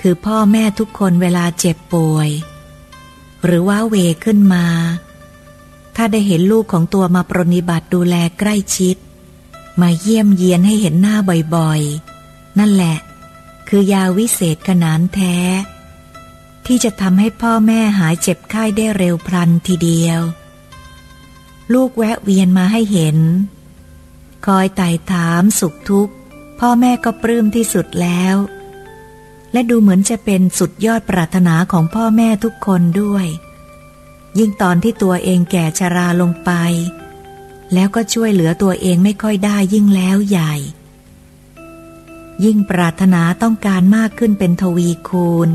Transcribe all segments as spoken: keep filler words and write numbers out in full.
คือพ่อแม่ทุกคนเวลาเจ็บป่วย หรือว้าเหว่ขึ้นมา ถ้าได้เห็นลูกของตัวมาปรนนิบัติดูแลใกล้ชิด มาเยี่ยมเยียนให้เห็นหน้าบ่อยๆ นั่นแหละ คือยาวิเศษขนานแท้ ที่จะทำให้พ่อแม่หายเจ็บไข้ได้เร็วพลันทีเดียว ลูกแวะเวียนมาให้เห็น คอยไต่ถามสุขทุกข์ พ่อแม่ก็ปลื้มที่สุดแล้ว และดูเหมือนจะเป็นสุดยอดปรารถนาของพ่อแม่ทุกคนด้วย ยิ่งตอนที่ตัวเองแก่ชราลงไป แล้วก็ช่วยเหลือตัวเองไม่ค่อยได้ยิ่งแล้วใหญ่ ยิ่งปรารถนาต้องการมากขึ้นเป็นทวีคูณ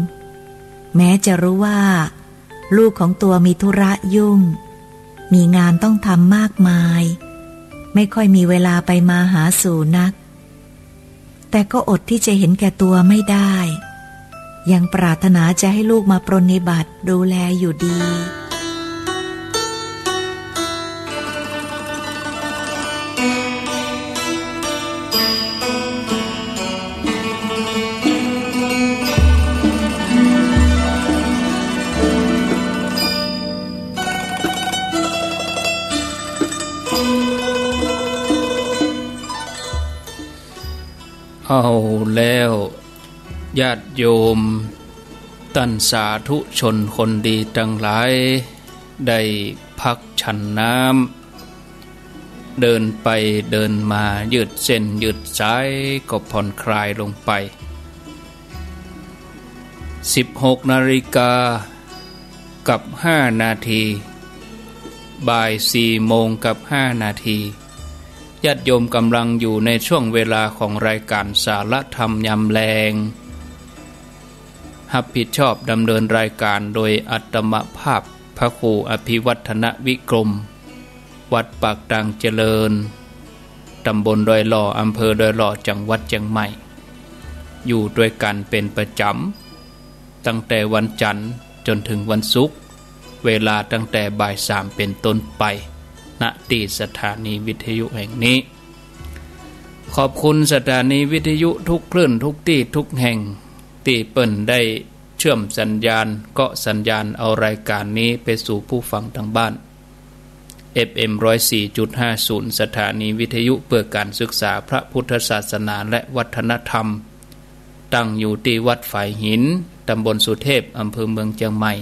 แม้จะรู้ว่าลูกของตัวมีธุระยุ่ง มีงานต้องทำมากมาย ไม่ค่อยมีเวลาไปมาหาสู่นัก แต่ก็อดที่จะเห็นแก่ตัวไม่ได้ ยังปรารถนาจะให้ลูกมาปรนนิบัติดูแลอยู่ดี เอาแล้ว ญาติโยม ต้านสาธุชนคนดีตังหลาย ได้พักฉันน้ำ เดินไปเดินมายืดเส้นยืดสายก็ผ่อนคลายลงไป สิบหกนาฬิกากับห้านาที บ่ายสี่โมงกับห้านาที ญาติโยมกำลังอยู่ในช่วงเวลาของรายการสาระธรรมยามแลง รับผิดชอบดำเนินรายการโดยอาตมาภาพพระครูอภิวัฒนวิกรม วัดปากตางเจริญ ตำบลดอยหล่อ อำเภอดอยหล่อ จังหวัดเชียงใหม่ อยู่ด้วยกันเป็นประจำ ตั้งแต่วันจันทร์จนถึงวันศุกร์ เวลาตั้งแต่บ่ายสามเป็นต้นไป ณ ตี้สถานีวิทยุแห่งนี้ ขอบคุณสถานีวิทยุทุกคลื่นทุกตี้ทุกแห่ง ตี้เปิ้นได้เชื่อมสัญญาณ เกาะสัญญาณเอารายการนี้ไปสู่ผู้ฟังทางบ้าน เอฟเอ็ม ร้อยสี่จุดห้าศูนย์ สถานีวิทยุเพื่อการศึกษาพระพุทธศาสนาและวัฒนธรรม ตั้งอยู่ตี้วัดฝายหิน ตำบลสุเทพ อำเภอเมืองเชียงใหม่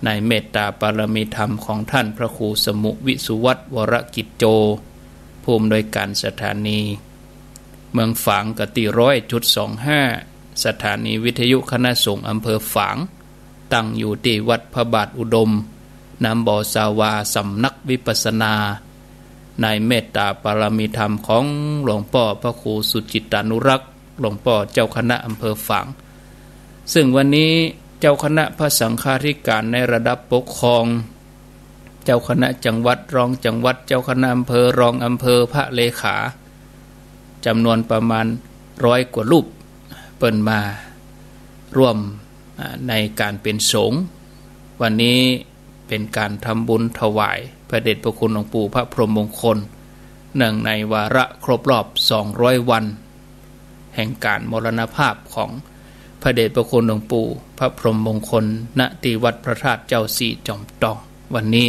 ในเมตตาปารมีธรรมของท่านพระครูสมุวิสุวัฒน์ วรกิจโจ ผู้อำนวยการสถานี เมืองฝางก็ตี้ร้อยจุดสองห้า สถานีวิทยุคณะสงฆ์อำเภอฝาง ตั้งอยู่ตี้วัดพระบาทอุดม น้ำบ่อสาวา สำนักวิปัสสนา ในเมตตาปารมีธรรมของหลวงป้อพระครูสุจิตตานุรักษ์ หลวงป้อเจ้าคณะอำเภอฝาง ซึ่งวันนี้เจ้าคณะพระสังฆาธิการในระดับปกครอง เจ้าคณะจังหวัด รองจังหวัด เจ้าคณะอำเภอ รองอำเภอ พระเลขา จำนวนประมาณร้อยกว่ารูป เปิ้นมาร่วม อ่า ในการเป๋นสงฆ์ วันนี้เป๋นการทำบุญถวายพระเดชพระคุณหลวงปู่พระพรหมมงคล เนื่องในวาระครบรอบสองร้อยวัน แห่งการมรณภาพของพระเดชพระคุณหลวงปู่พระพรหมมงคล ณ ตี้วัดพระธาตุเจ้าสี่จอมตอง วันนี้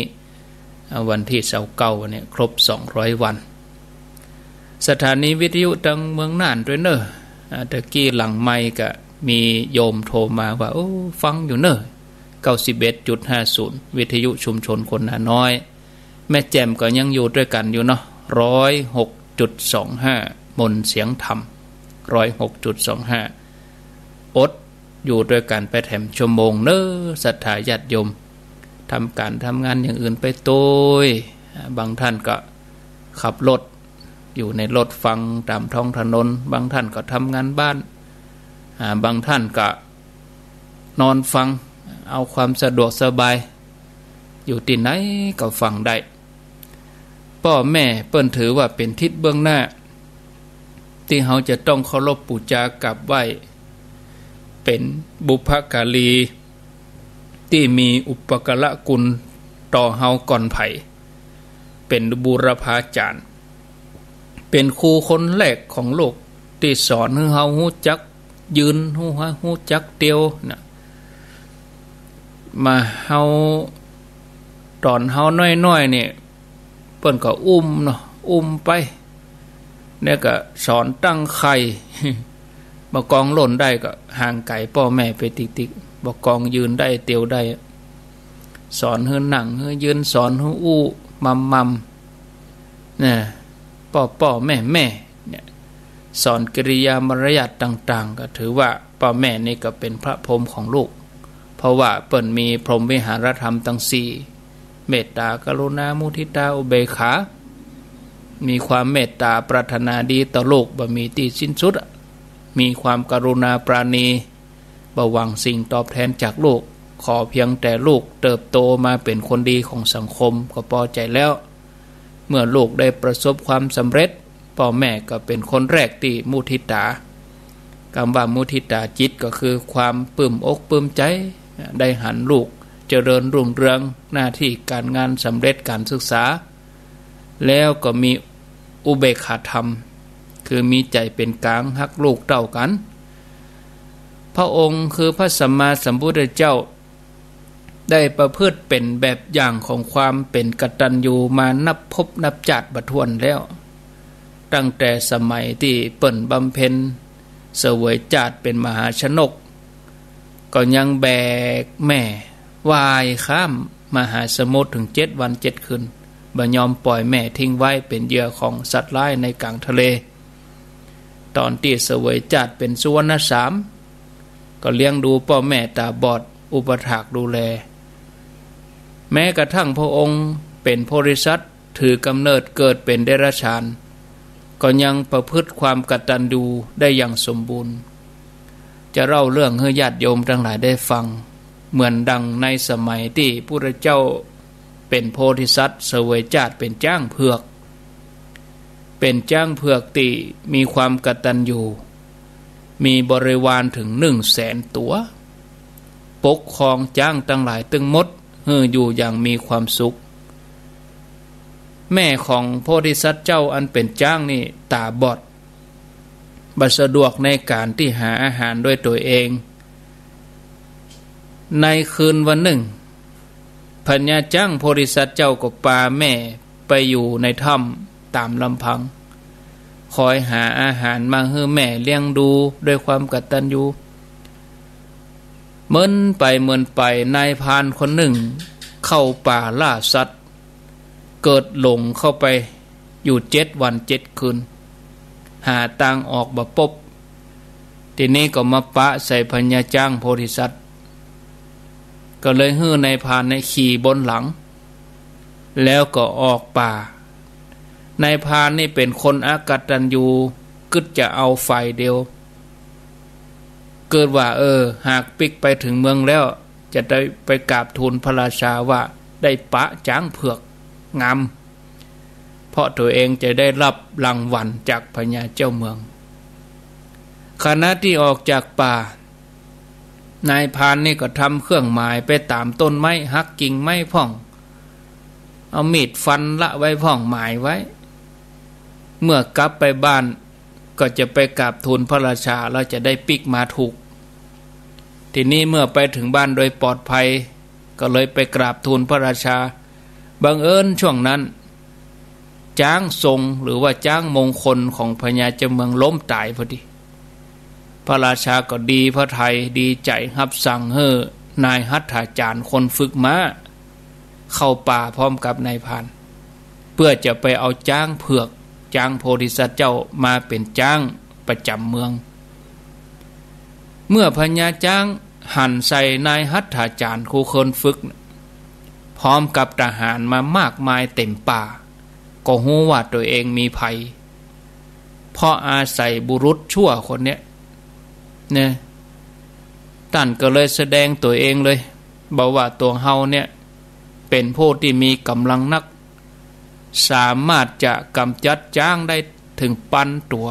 อ่า วันตี้ซาวเก้าเนี่ย ครบสองร้อยวัน สถานีวิทยุตังเมืองน่านตวยเน่อ อ่า ตะกี้หลังไมค์ก็มีโยมโทรมาว่า โอ้ ฟังอยู่เน่อ เก้าสิบเอ็ดจุดห้าศูนย์ วิทยุชุมชนคนนาน้อย แม่แจ่มก็ยังอยู่ตวยกั๋นอยู่เนาะ ร้อยหกจุดสองห้า มนต์เสียงธรรม ร้อยหกจุดสองห้า อดอยู่ตวยกั๋นไปแถมชั่วโมงเน่อ ศรัทธาญาติโยม ทำก๋านทำงานอย่างอื่นไปตวย อ่า บางท่านก็ขับรถ อยู่ในรถฟังต๋ามท้องถนน บางท่านก็ทำงานบ้าน อ่า บางท่านก็นอนฟัง เอาความสะดวกสบาย อยู่ตี้ไหนก็ฟังได้ ป้อแม่เปิ้นถือว่าเป๋นทิศเบื้องหน้า ตี้เฮาจะต้องเคารพปู๋จากราบไหว้ เป๋นบุพการี ตี้มีอุปการะคุณต่อเฮาก่อนใผ เป๋นบูรพาจารย์ เป๋นครูคนแรกของโลก ตี้สอนหื้อเฮาฮู้จัก ยืน ฮู้ ฮู้จักเตียวนะ มาเฮา ต๋อนเฮาน้อยๆ เนี่ย เปิ้นก็อุ้มเนาะ อุ้มไป แล้วก็สอนตั้งไข่ บ่ากองล่นได้ก็ห่างไก๋ป้อแม่ไปติ๊กๆ บ่ากองยืนได้เตียวได้ สอนหื้อนั่งหื้อยืน สอนหื้ออู้มำๆ นะ ป้อๆ แม่ๆ เนี่ย สอนกิริยามารยาทต่างๆ ก็ถือว่าป้อแม่นี่ก็เป๋นพระพรหมของลูก เพราะว่าเปิ้นมีพรหมวิหารธรรมตังสี่ เมตตา กรุณา มุทิตา อุเบกขา มีความเมตตาปรารถนาดีต่อลูกบ่มีตี้สิ้นสุดอะ มีความกรุณาปราณี บ่หวังสิ่งตอบแทนจากลูก ขอเพียงแต่ลูกเติบโตมาเป๋นคนดีของสังคมก็ปอใจ๋แล้ว เมื่อลูกได้ประสบความสำเร็จ ป้อแม่ก็เป๋นคนแรกตี้มุทิตา กำว่ามุทิตาจิตก็คือความปลื้มอกปลื้มใจ๋ ได้หันลูกเจริญรุ่งเรือง หน้าตี้ก๋านงานสำเร็จ ก๋านศึกษา แล้วก็มีอุเบกขาธรรม คือมีใจ๋เป๋นก๋างฮักลูกเต้ากั๋น พระองค์คือพระสัมมาสัมพุทธเจ้า ได้ประพฤติเป๋นแบบอย่างของความเป๋นกตัญญูมานับภพนับจาติบ่ถ้วนแล้ว ตั้งแต่สมัยตี้เปิ้นบำเพ็ญเสวยจาติเป๋นมหาชนก ก็ยังแบกแม่ว่ายข้ามมหาสมุทรเถิงเจ็ดวันเจ็ดคืน บ่ยอมป่อยแม่ทิ้งไว้เป๋นเหยื่อของสัตว์ร้ายในก๋างทะเล ต๋อนตี้เสวยจาติเป๋นสุวรรณสาม ก็เลี้ยงดูป้อแม่ต๋าบอด อุปถากดูแล แม้กระทั่งพระองค์เป๋นโพธิสัตว์ ถือกำเนิดเกิดเป๋นเดรัจฉาน ก็ยังประพฤติความกตัญญูได้อย่างสมบูรณ์ จะเล่าเรื่องหื้อญาติโยมตังหลายได้ฟัง เหมือนดังในสมัยตี้พุทธเจ้าเป๋นโพธิสัตว์ เสวยจาติเป๋นจ๊างเผือก เป๋นจ๊างเผือกตี้มีความกตัญญู มีบริวารเถิงหนึ่งแสนตั๋ว ปกครองจ๊างตังหลายตึงหมด หื้ออยู่อย่างมีความสุข แม่ของโพธิสัตว์เจ้าอันเป๋นจ๊างนี่ต๋าบอด บ่สะดวกในก๋านตี้หาอาหารด้วยตั๋วเอง ในคืนวันนึ่ง พญาจ๊างโพธิสัตว์เจ้าก็ปาแม่ไปอยู่ในถ้ำต๋ามลำพัง คอยหาอาหารมาหื้อแม่เลี้ยงดูด้วยความกตัญญู เมินไปเมินไป นายพรานคนนึ่งเข้าป่าล่าสัตว์ เกิดหลงเข้าไปอยู่เจ็ดวันเจ็ดคืน หาตางออกบ่ปบ ทีนี้ก็มาปะใส่พญาจ๊างโพธิสัตว์ ก็เลยหื้อนายพรานเนี่ยขี่บนหลัง แล้วก็ออกป่า นายพรานนี่เป๋นคนอกตัญญู กึ๊ดจะเอาฝ่ายเดียว กึ๊ดว่า เออ หากปิ๊กไปเถิงเมืองแล้ว จะได้ไปกราบทูลพระราชาว่าได้ปะจ๊างเผือกงาม เพราะตั๋วเองจะได้ฮับรางวัลจากพญาเจ้าเมือง ขณะตี้ออกจากป่า นายพรานนี่ก็ทำเครื่องหมายไปต๋ามต้นไม้ หักกิ่งไม้พ่อง เอามีดฟันละไว้พ่อง หมายไว้ เมื่อกลับไปบ้านก็จะไปกราบทูลพระราชา แล้วจะได้ปิ๊กมาถูก ทีนี้เมื่อไปเถิงบ้านโดยปลอดภัย ก็เลยไปกราบทูลพระราชา บังเอิญช่วงนั้น จ๊างทรงหรือว่าจ๊างมงคลของพญาเจ้าเมืองล้มต๋ายพอดี พระราชาก็ดีพระทัย ดีใจ๋ ฮับสั่งหื้อนายหัตถาจารย์คนฝึกม้า เข้าป่าพร้อมกับนายพราน เพื่อจะไปเอาจ๊างเผือก จ๊างโพธิสัตว์เจ้ามาเป๋นจ๊างประจ๋ำเมือง เมื่อพญาจ๊างหันใส่นายหัตถาจารย์ผู้คนฝึก พร้อมกับทหารมามากมายเต็มป่า ก็ฮู้ว่าตั๋วเองมีภัย เพราะอาศัยบุรุษชั่วคนเนี้ย เนี่ย ต้านก็เลยแสดงตั๋วเองเลย บอกว่าตั๋วเฮาเนี่ย เป๋นผู้ตี้มีก๋ำลังนัก สามารถจะก๋ำจัดจ๊างได้เถิงปันตั๋ว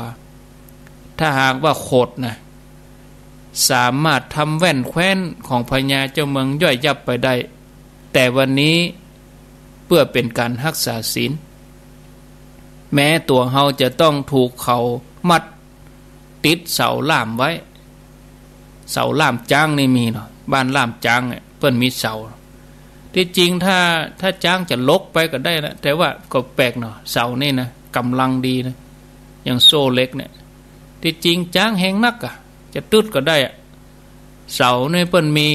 ถ้าหากว่าโขดนะ สามารถทำแว่นแคว้นของพญาเจ้าเมืองย่อยยับไปได้ แต่วันนี้เพื่อเป๋นก๋านฮักษาศีล แม้ตั๋วเฮาจะต้องถูกเขามัดติดเสาล่ามไว้ เสาล่ามจ๊างนี่มีเนาะ บ้านล่ามจ๊างเนี่ยเปิ้นมีเสา ตี้จริงถ้า ถ้าจ๊างจะหลกไปก็ได้นะ แต่ว่าก็แปลกเนาะ เสานี่นะ ก๋ำลังดีนะ อย่างโซ่เหล็กเนี่ย ตี้จริงจ๊างแฮงนักอะ จะตึ๊ดก็ได้อะ เสานี่เปิ้นมี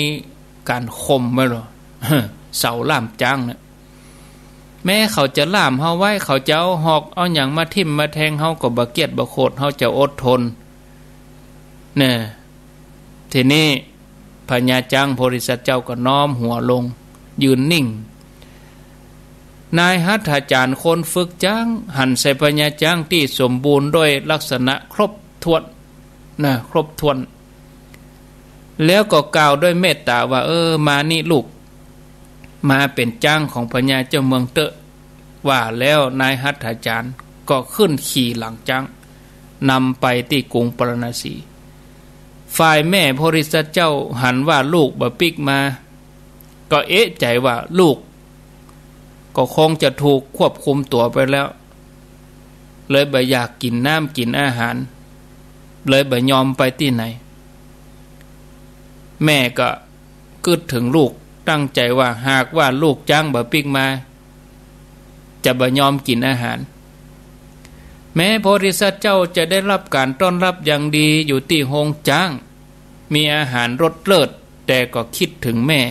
ก๋านข่มไว้เหรอ เสาล่ามจ๊างเนี่ย แม้เขาจะล่ามเฮาไว้ เขาจะเอาหอกเอาหยังมาทิ่มมาแทงเฮาก็บ่เกลียดบ่โขด เฮาจะอดทน แน่ ทีนี้พญาจ๊างโพธิสัตว์เจ้าก็น้อมหัวลง ยืนนิ่ง นายหัตถาจ๋ารย์คนฝึกจ๊างหันใส่พญาจ๊างตี้สมบูรณ์ด้วยลักษณะครบถ้วน นะ ครบถ้วน แล้วก็กล่าวด้วยเมตต๋าว่า เออ มานี่ลูก มาเป๋นจ๊างของพญาเจ้าเมืองเต๊อะ ว่าแล้วนายหัตถาจ๋ารย์ก็ขึ้นขี่หลังจ๊าง นำไปตี้กรุงปาราณสี ฝ่ายแม่โพธิสัตว์เจ้าหันว่าลูกบ่ปิ๊กมา ก็เอะใจ๋ว่าลูกก็คงจะถูกควบคุมตั๋วไปแล้ว เลยบ่อยากกิ๋นน้ำกิ๋นอาหาร เลยบ่ยอมไปตี้ไหน แม่ก็กึ๊ดเถิงลูก ตั้งใจ๋ว่าหากว่าลูกจ๊างบ่ปิ๊กมา จะบ่ยอมกิ๋นอาหาร แม้โพธิสัตว์เจ้าจะได้รับก๋านต้อนรับอย่างดีอยู่ตี้โฮงจ๊าง มีอาหารรสเลิศ แต่ก็กึ๊ดเถิงแม่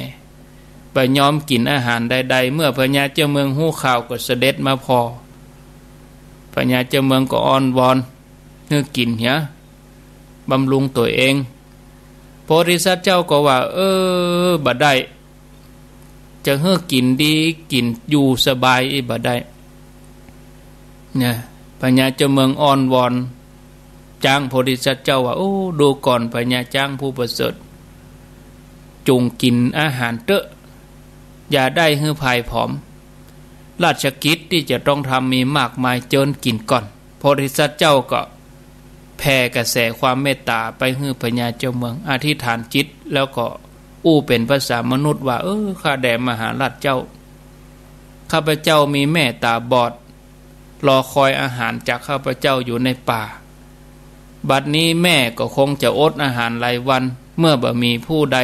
บ่ยอมกิ๋นอาหารใดๆ เมื่อพญาเจ้าเมืองฮู้ข่าวก็เสด็จมาผ่อ พญาเจ้าเมืองก็อ้อนวอนหื้อกิ๋นเหีย บำรุงตั๋วเอง โพธิสัตว์เจ้าก็ว่า เออ บ่ได้ จะหื้อกิ๋นดีกิ๋นอยู่สบายอี้บ่ได้ นะ พญาเจ้าเมืองอ้อนวอนจ๊างโพธิสัตว์เจ้าว่า โอ้ ดูก่อนพญาจ๊างผู้ประเสริฐ จุ่งกิ๋นอาหารเต๊อะ อย่าได้หื้อพ่ายผอม ราชกิจตี้จะต้องทำมีมากมาย เจิญกิ๋นก่อน โพธิสัตว์เจ้าก็แผ่กระแสความเมตต๋าไปหื้อพญาเจ้าเมือง อธิษฐานจิต แล้วก็อู้เป๋นภาษามนุษย์ว่า เออ ข้าแด่มหาราชเจ้า ข้าพเจ้ามีแม่ต๋าบอด รอคอยอาหารจากข้าพเจ้าอยู่ในป่า บัดนี้แม่ก็คงจะอดอาหารหลายวัน เมื่อบ่มีผู้ใด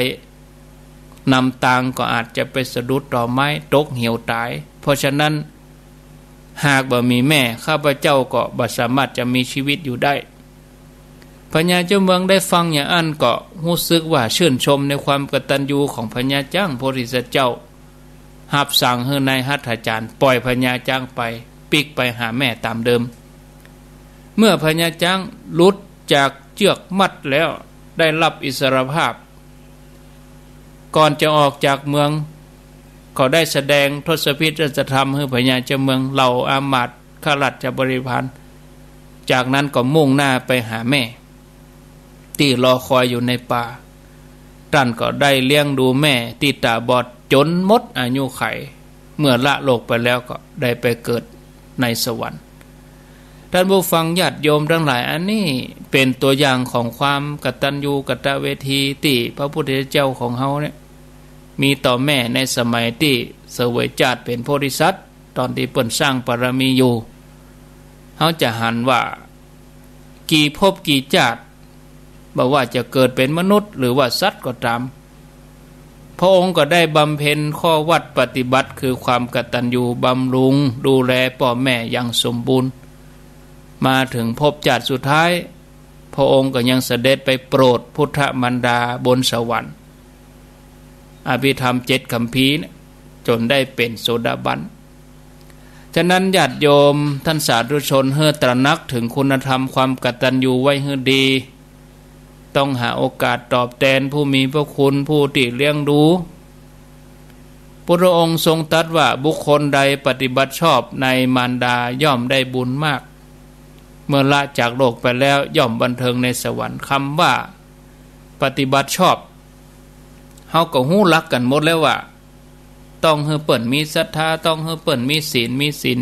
นำตางก็อาจจะไปสะดุดตอไม้ตกเหี่ยวต๋าย เพราะฉะนั้น หากบ่มีแม่ ข้าพเจ้าก็บ่สามารถจะมีชีวิตอยู่ได้ พญาเจ้าเมืองได้ฟังอย่างอั้นก็ฮู้สึกว่าชื่นชมในความกตัญญูของพญาจ๊างโพธิสัตว์เจ้า ฮับสั่งหื้อนายหัตถาจ๋ารย์ป่อยพญาจ๊างไป ปิ๊กไปหาแม่ต๋ามเดิม เมื่อพญาจ๊างหลุดจากเจื้อกมัดแล้ว ได้รับอิสรภาพ ก่อนจะออกจากเมือง ก็ได้แสดงทศพิธราชธรรมหื้อพญาเจ้าเมือง เหล่าอามาตย์ข้าราชบริพาร จากนั้นก็มุ่งหน้าไปหาแม่ ตี้รอคอยอยู่ในป่า ต้านก็ได้เลี้ยงดูแม่ตี้ต๋าบอดจ๋นหมดอายุขัย เมื่อละโลกไปแล้วก็ได้ไปเกิดในสวรรค์ ต้านผู้ฟังญาติโยมตังหลาย อันนี้เป๋นตั๋วอย่างของความกตัญญูกตเวทีตี้พระพุทธเจ้าของเฮาเนี่ย มีต่อแม่ในสมัยตี้เสวยจาติเป๋นโพธิสัตว์ ต๋อนตี้เปิ้นสร้างบารมีอยู่ เฮาจะหันว่า กี่ภพกี่จาติ บ่ว่าจะเกิดเป๋นมนุษย์หรือว่าสัตว์ก็ต๋าม พระองค์ก็ได้บำเพ็ญข้อวัตรปฏิบัติ คือความกตัญญูบำรุงดูแลป้อแม่อย่างสมบูรณ์ มาเถิงภพจาติสุดท้าย พระองค์ก็ยังเสด็จไปโปรดพุทธมารดาบนสวรรค์ อภิธรรมเจ็ดคัมภีร์เนี่ย จ๋นได้เป๋นโสดาบัน ฉะนั้นญาติโยมต้านสาธุชนหื้อตระหนักเถิงคุณธรรมความกตัญญูไว้หื้อดี ต้องหาโอกาสตอบแตนผู้มีพระคุณผู้ตี้เลี้ยงดู พุทธองค์ทรงตรัสว่า บุคคลใดปฏิบัติชอบในมารดาย่อมได้บุญมาก เมื่อละจากโลกไปแล้วย่อมบันเทิงในสวรรค์ กำว่าปฏิบัติชอบ เฮาก็ฮู้หลักกั๋นหมดแล้วว่า ต้องหื้อเปิ้นมีศรัทธา ต้องหื้อเปิ้นมีศีล มีศีล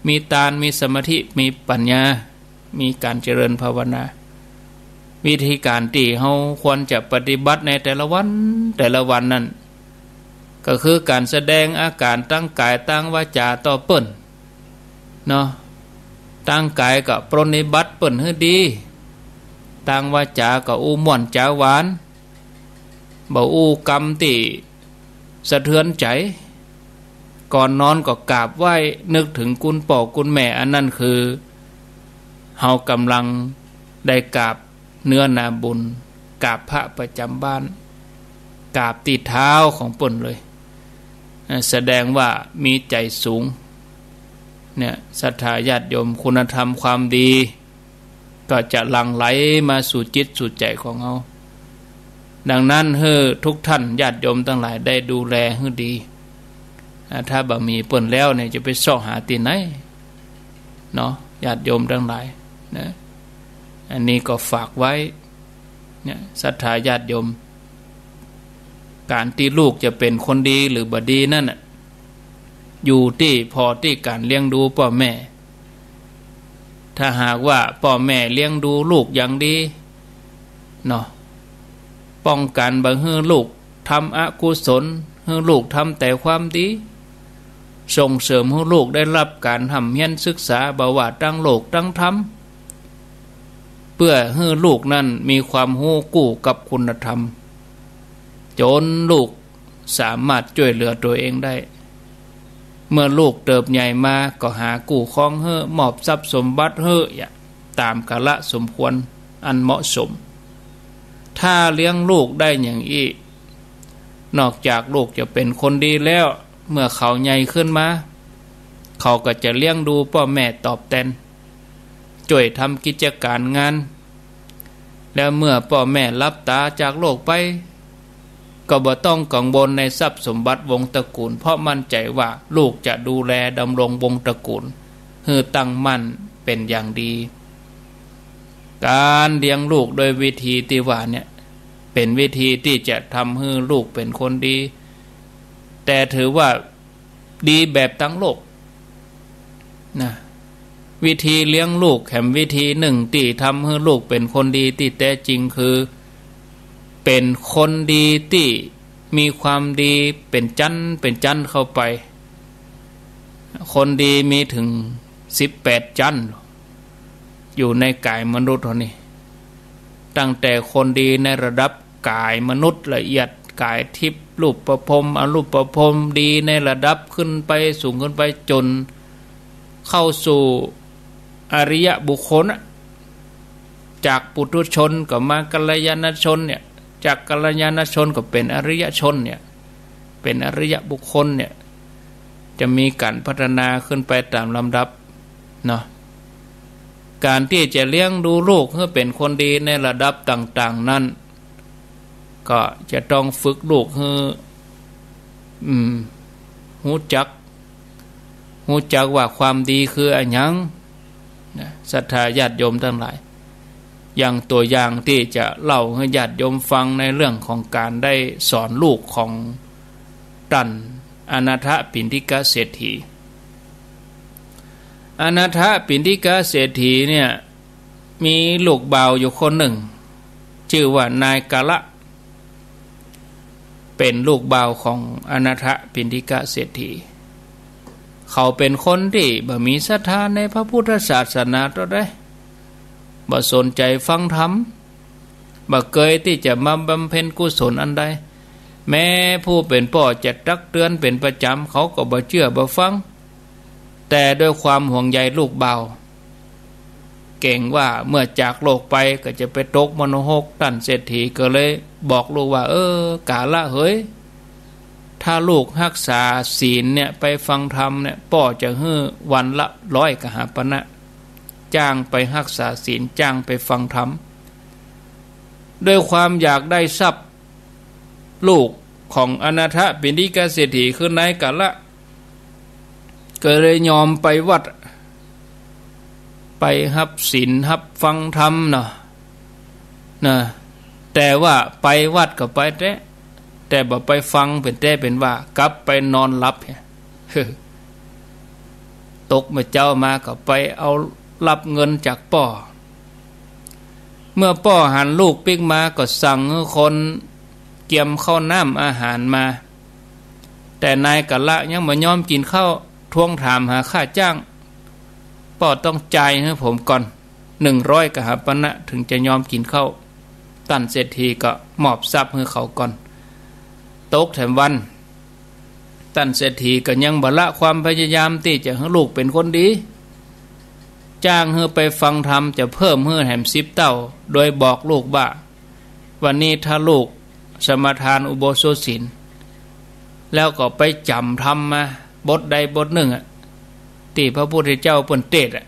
มีตาน มีสมาธิ มีปัญญา มีก๋านเจริญภาวนา วิธีก๋านตี้เฮาควรจะปฏิบัติในแต่ละวัน แต่ละวันนั้น ก็คือก๋านแสดงอาก๋านตางก๋ายตางวาจ๋าต่อเปิ้น เนาะ ตางก๋ายก็ปรนนิบัติเปิ้นหื้อดี ตางวาจ๋าก็อู้ม่วนจ๋าหวาน บ่อู้กำตี้สะเทือนใจ๋ ก่อนนอนก็กราบไหว้นึกเถิงคุณป้อคุณแม่ อันนั้นคือเฮาก่ำลังได้กราบเนื้อนาบุญ กราบพระประจ๋ำบ้าน กราบตี้เท้าของเปิ้นเลย อ่า แสดงว่ามีใจ๋สูง เนี่ย ศรัทธาญาติโยม คุณธรรมความดี ก็จะหลั่งไหลมาสู่จิตสู่ใจ๋ของเฮา ดังนั้นหื้อทุกท่านญาติโยมตังหลายได้ดูแลหื้อดี อ่า ถ้าบ่มีเปิ้นแล้วเนี่ยจะไปเซาะหาตี้ไหนเนาะ ญาติโยมตังหลายนะ อันนี้ก็ฝากไว้ เนี่ย ศรัทธาญาติโยม ก๋านตี้ลูกจะเป๋นคนดีหรือบ่ดีนั่นน่ะ อยู่ตี้ผ่อตี้ก๋านเลี้ยงดูป้อแม่ ถ้าหากว่าป้อแม่เลี้ยงดูลูกอย่างดีเนาะ ป้องกันบ่หื้อลูกทำอกุศล หื้อลูกทำแต่ความดี ส่งเสริมหื้อลูกได้ฮับก๋านฮ่ำเฮียนศึกษา บ่ว่าตางโลกตางธรรม เปื้อหื้อลูกนั้นมีความฮู้กู้กับคุณธรรม จ๋นลูกสามารถจ้วยเหลือตั๋วเองได้ เมื่อลูกเติบใหญ่มาก็หากู้ครองหื้อ มอบทรัพย์สมบัติหื้อ อย่างต๋ามกาละสมควรอันเหมาะสม ถ้าเลี้ยงลูกได้อย่างอี้ นอกจากลูกจะเป๋นคนดีแล้ว เมื่อเขาใหญ่ขึ้นมา เขาก็จะเลี้ยงดูป้อแม่ตอบแตน จ้วยทำกิจก๋ารงาน แล้วเมื่อป้อแม่หลับต๋าจากโลกไป ก็บ่ต้องกังวลในทรัพย์สมบัติวงศ์ตระกูล เพราะมั่นใจ๋ว่าลูกจะดูแลดำรงวงศ์ตระกูลหื้อตั้งมั่นเป๋นอย่างดี ก๋านเลี้ยงลูกโดยวิธีตี้ว่าเนี่ย เป๋นวิธีตี้จะทำหื้อลูกเป๋นคนดี แต่ถือว่า ดีแบบตางโลกนะ วิธีเลี้ยงลูกแหมวิธีนึ่งตี้ทำหื้อลูกเป๋นคนดีตี้แต๊จริงคือ เป๋นคนดีตี้มีความดีเป๋นจั๊นเป๋นจั๊นเข้าไป คนดีมีเถิงสิบแปดจั๊น อยู่ในก๋ายมนุษย์เฮานี่ ตั้งแต่คนดีในระดับก๋ายมนุษย์ละเอียด ก๋ายทิพย์ รูปประพรม อรูปประพรม ดีในระดับขึ้นไป สูงขึ้นไป จ๋นเข้าสู่อริยบุคคลอะ จากปุถุชนก็มากัลยาณชนเนี่ย จากกัลยาณชนก็เป๋นอริยชนเนี่ย เป๋นอริยบุคคลเนี่ย จะมีก๋านพัฒนาขึ้นไปต๋ามลำดับเนาะ ก๋านตี้จะเลี้ยงดูลูกหื้อเป๋นคนดีในระดับต่างๆ นั้น ก็จะต้องฝึกลูกหื้อ อืม ฮู้จัก ฮู้จักว่าความดีคืออะหยังนะ ศรัทธาญาติโยมตังหลาย อย่างตั๋วอย่างตี้จะเล่าหื้อญาติโยมฟังในเรื่องของก๋านได้สอนลูกของต้านอนาถปิณฑิกเศรษฐี อนาถปิณฑิกเศรษฐีเนี่ย มีลูกบ่าวอยู่คนนึ่ง จื้อว่านายกาละ เป๋นลูกบ่าวของอนาถปิณฑิกเศรษฐี เขาเป๋นคนตี้บ่มีศรัทธาในพระพุทธศาสนาเต้าใด บ่สนใจ๋ฟังธรรม บ่เกยตี้จะมาบำเพ็ญกุศลอันใด แม้ผู้เป๋นป้อจะตักเตือนเป๋นประจ๋ำ เขาก็บ่เจื้อบ่ฟัง แต่ด้วยความห่วงใยลูกบ่าว เก๋งว่าเมื่อจากโลกไปก็จะไปตกมรณะนรก ต้านเศรษฐีก็เลยบอกลูกว่า เออ กาละเหย ถ้าลูกฮักษาศีลเนี่ย ไปฟังธรรมเนี่ย ป้อจะหื้อวันละร้อยกหาปณะ จ้างไปฮักษาศีล จ้างไปฟังธรรม ด้วยความอยากได้ทรัพย์ ลูกของอนาถปิณฑิกเศรษฐีคือนายกาละ ก็เลยยอมไปวัด ไปฮับศีลฮับฟังธรรมเนาะ นะ แต่ว่าไปวัดก็ไปแต๊ แต่บ่ไปฟังเป๋นแต๊เป๋นว่า กลับไปนอนหลับ ตกเมื่อเจ๊ามาก็ไปเอาฮับเงินจากป้อ เมื่อป้อหันลูกปิ๊กมาก็สั่งหื้อคนเกียมข้าวน้ำอาหารมา แต่นายกาละยังบ่ยอมกิ๋นข้าว ทวงถามหาค่าจ้าง ป้อต้องจ่ายหื้อผมก่อน หนึ่งร้อยกหาปณะ เถิงจะยอมกิ๋นข้าว ต้านเศรษฐีก็มอบทรัพย์หื้อเขาก่อน ตกแถมวัน ต้านเศรษฐีก็ยังบ่ละความพยายามตี้จะหื้อลูกเป๋นคนดี จ้างหื้อไปฟังธรรมจะเพิ่มหื้อแหมสิบเต้า โดยบอกลูกว่า วันนี้ถ้าลูกสมาทานอุโบสถศีล แล้วก็ไปจ๋ำธรรมมาบทใดบทนึ่งอะ ตี้พระพุทธเจ้าเปิ้นเตสน์อะ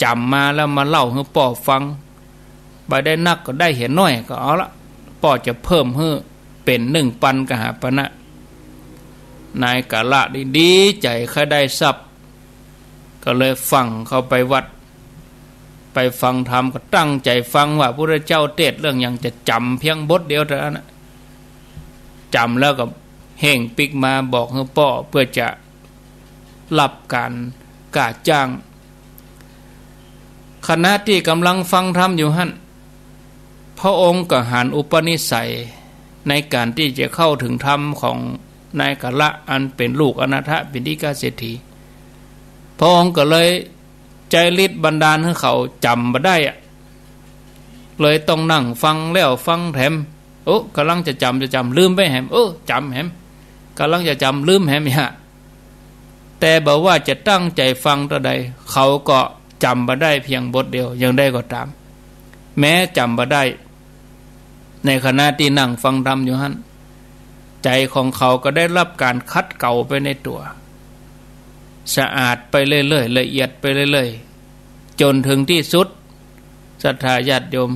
จ๋ำมาแล้วมาเล่าหื้อป้อฟัง บ่ได้นักก็ได้เหียน้อยก็เอาละ ป้อจะเพิ่มหื้อเป๋นนึ่งปันกหาปณะ นายกาละนี่ดีใจ๋ใค่ได้ทรัพย์ ก็เลยฟั่งเข้าไปวัด ไปฟังธรรมก็ตั้งใจ๋ฟังว่าพุทธเจ้าเตสน์เรื่องหยัง จะจ๋ำเพียงบทเดียวเต้านั้นนะ จ๋ำแล้วก็เฮ่งปิ๊กมาบอกหื้อป้อเปื้อจะ ฮับก๋านก้าจ้าง ขณะตี้ก่ำลังฟังธรรมอยู่หั้น พระองค์ก็หันอุปนิสัยในก๋านตี้จะเข้าเถิงธรรมของนายกาละอันเป๋นลูกอนาถปิณฑิกเศรษฐี พระองค์ก็เลยใจ๊ฤทธิ์บันดาลหื้อเขาจ๋ำบ่ได้อะ เลยต้องนั่งฟังแล้วฟังแถม โอ้ ก่ำลังจะจ๋ำจะจ๋ำ ลืมไปแหม โอ้ จ๋ำแหม ก่ำลังจะจ๋ำ ลืมแหม เหีย แต่บ่ว่าจะตั้งใจ๋ฟังเต้าใด เขาก็จ๋ำบ่ได้เพียงบทเดียว อย่างใดก็ต๋าม แม้จ๋ำบ่ได้ ในขณะตี้นั่งฟังธรรมอยู่หั้น ใจ๋ของเขาก็ได้ฮับก๋านขัดเกลาไปในตั๋ว สะอาดไปเรื่อยๆ ละเอียดไปเรื่อยๆ จ๋นเถิงตี้สุด ศรัทธาญาติโยม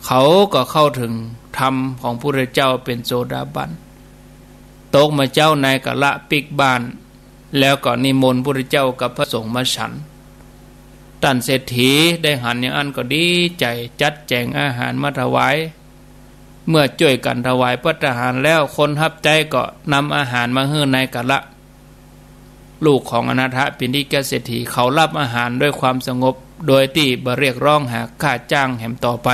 เขาก็เข้าเถิงธรรมของพุทธเจ้าเป๋นโสดาบัน ตกมาเจ๊านายกาละปิ๊กบ้าน แล้วก็นิมนต์พุทธเจ้ากับพระสงฆ์มาฉัน ต้านเศรษฐีได้หันอย่างอั้นก็ดีใจ๋ จัดแจ๋งอาหารมาถวาย เมื่อจ้วยกั๋นถวายภัตตาหารแล้ว คนฮับใจ๊ก็นำอาหารมาหื้อนายกาละ ลูกของอนาถปิณฑิกเศรษฐี เขาฮับอาหารด้วยความสงบ โดยตี้บ่เรียกร้องหาก้าจ้างแหมต่อไป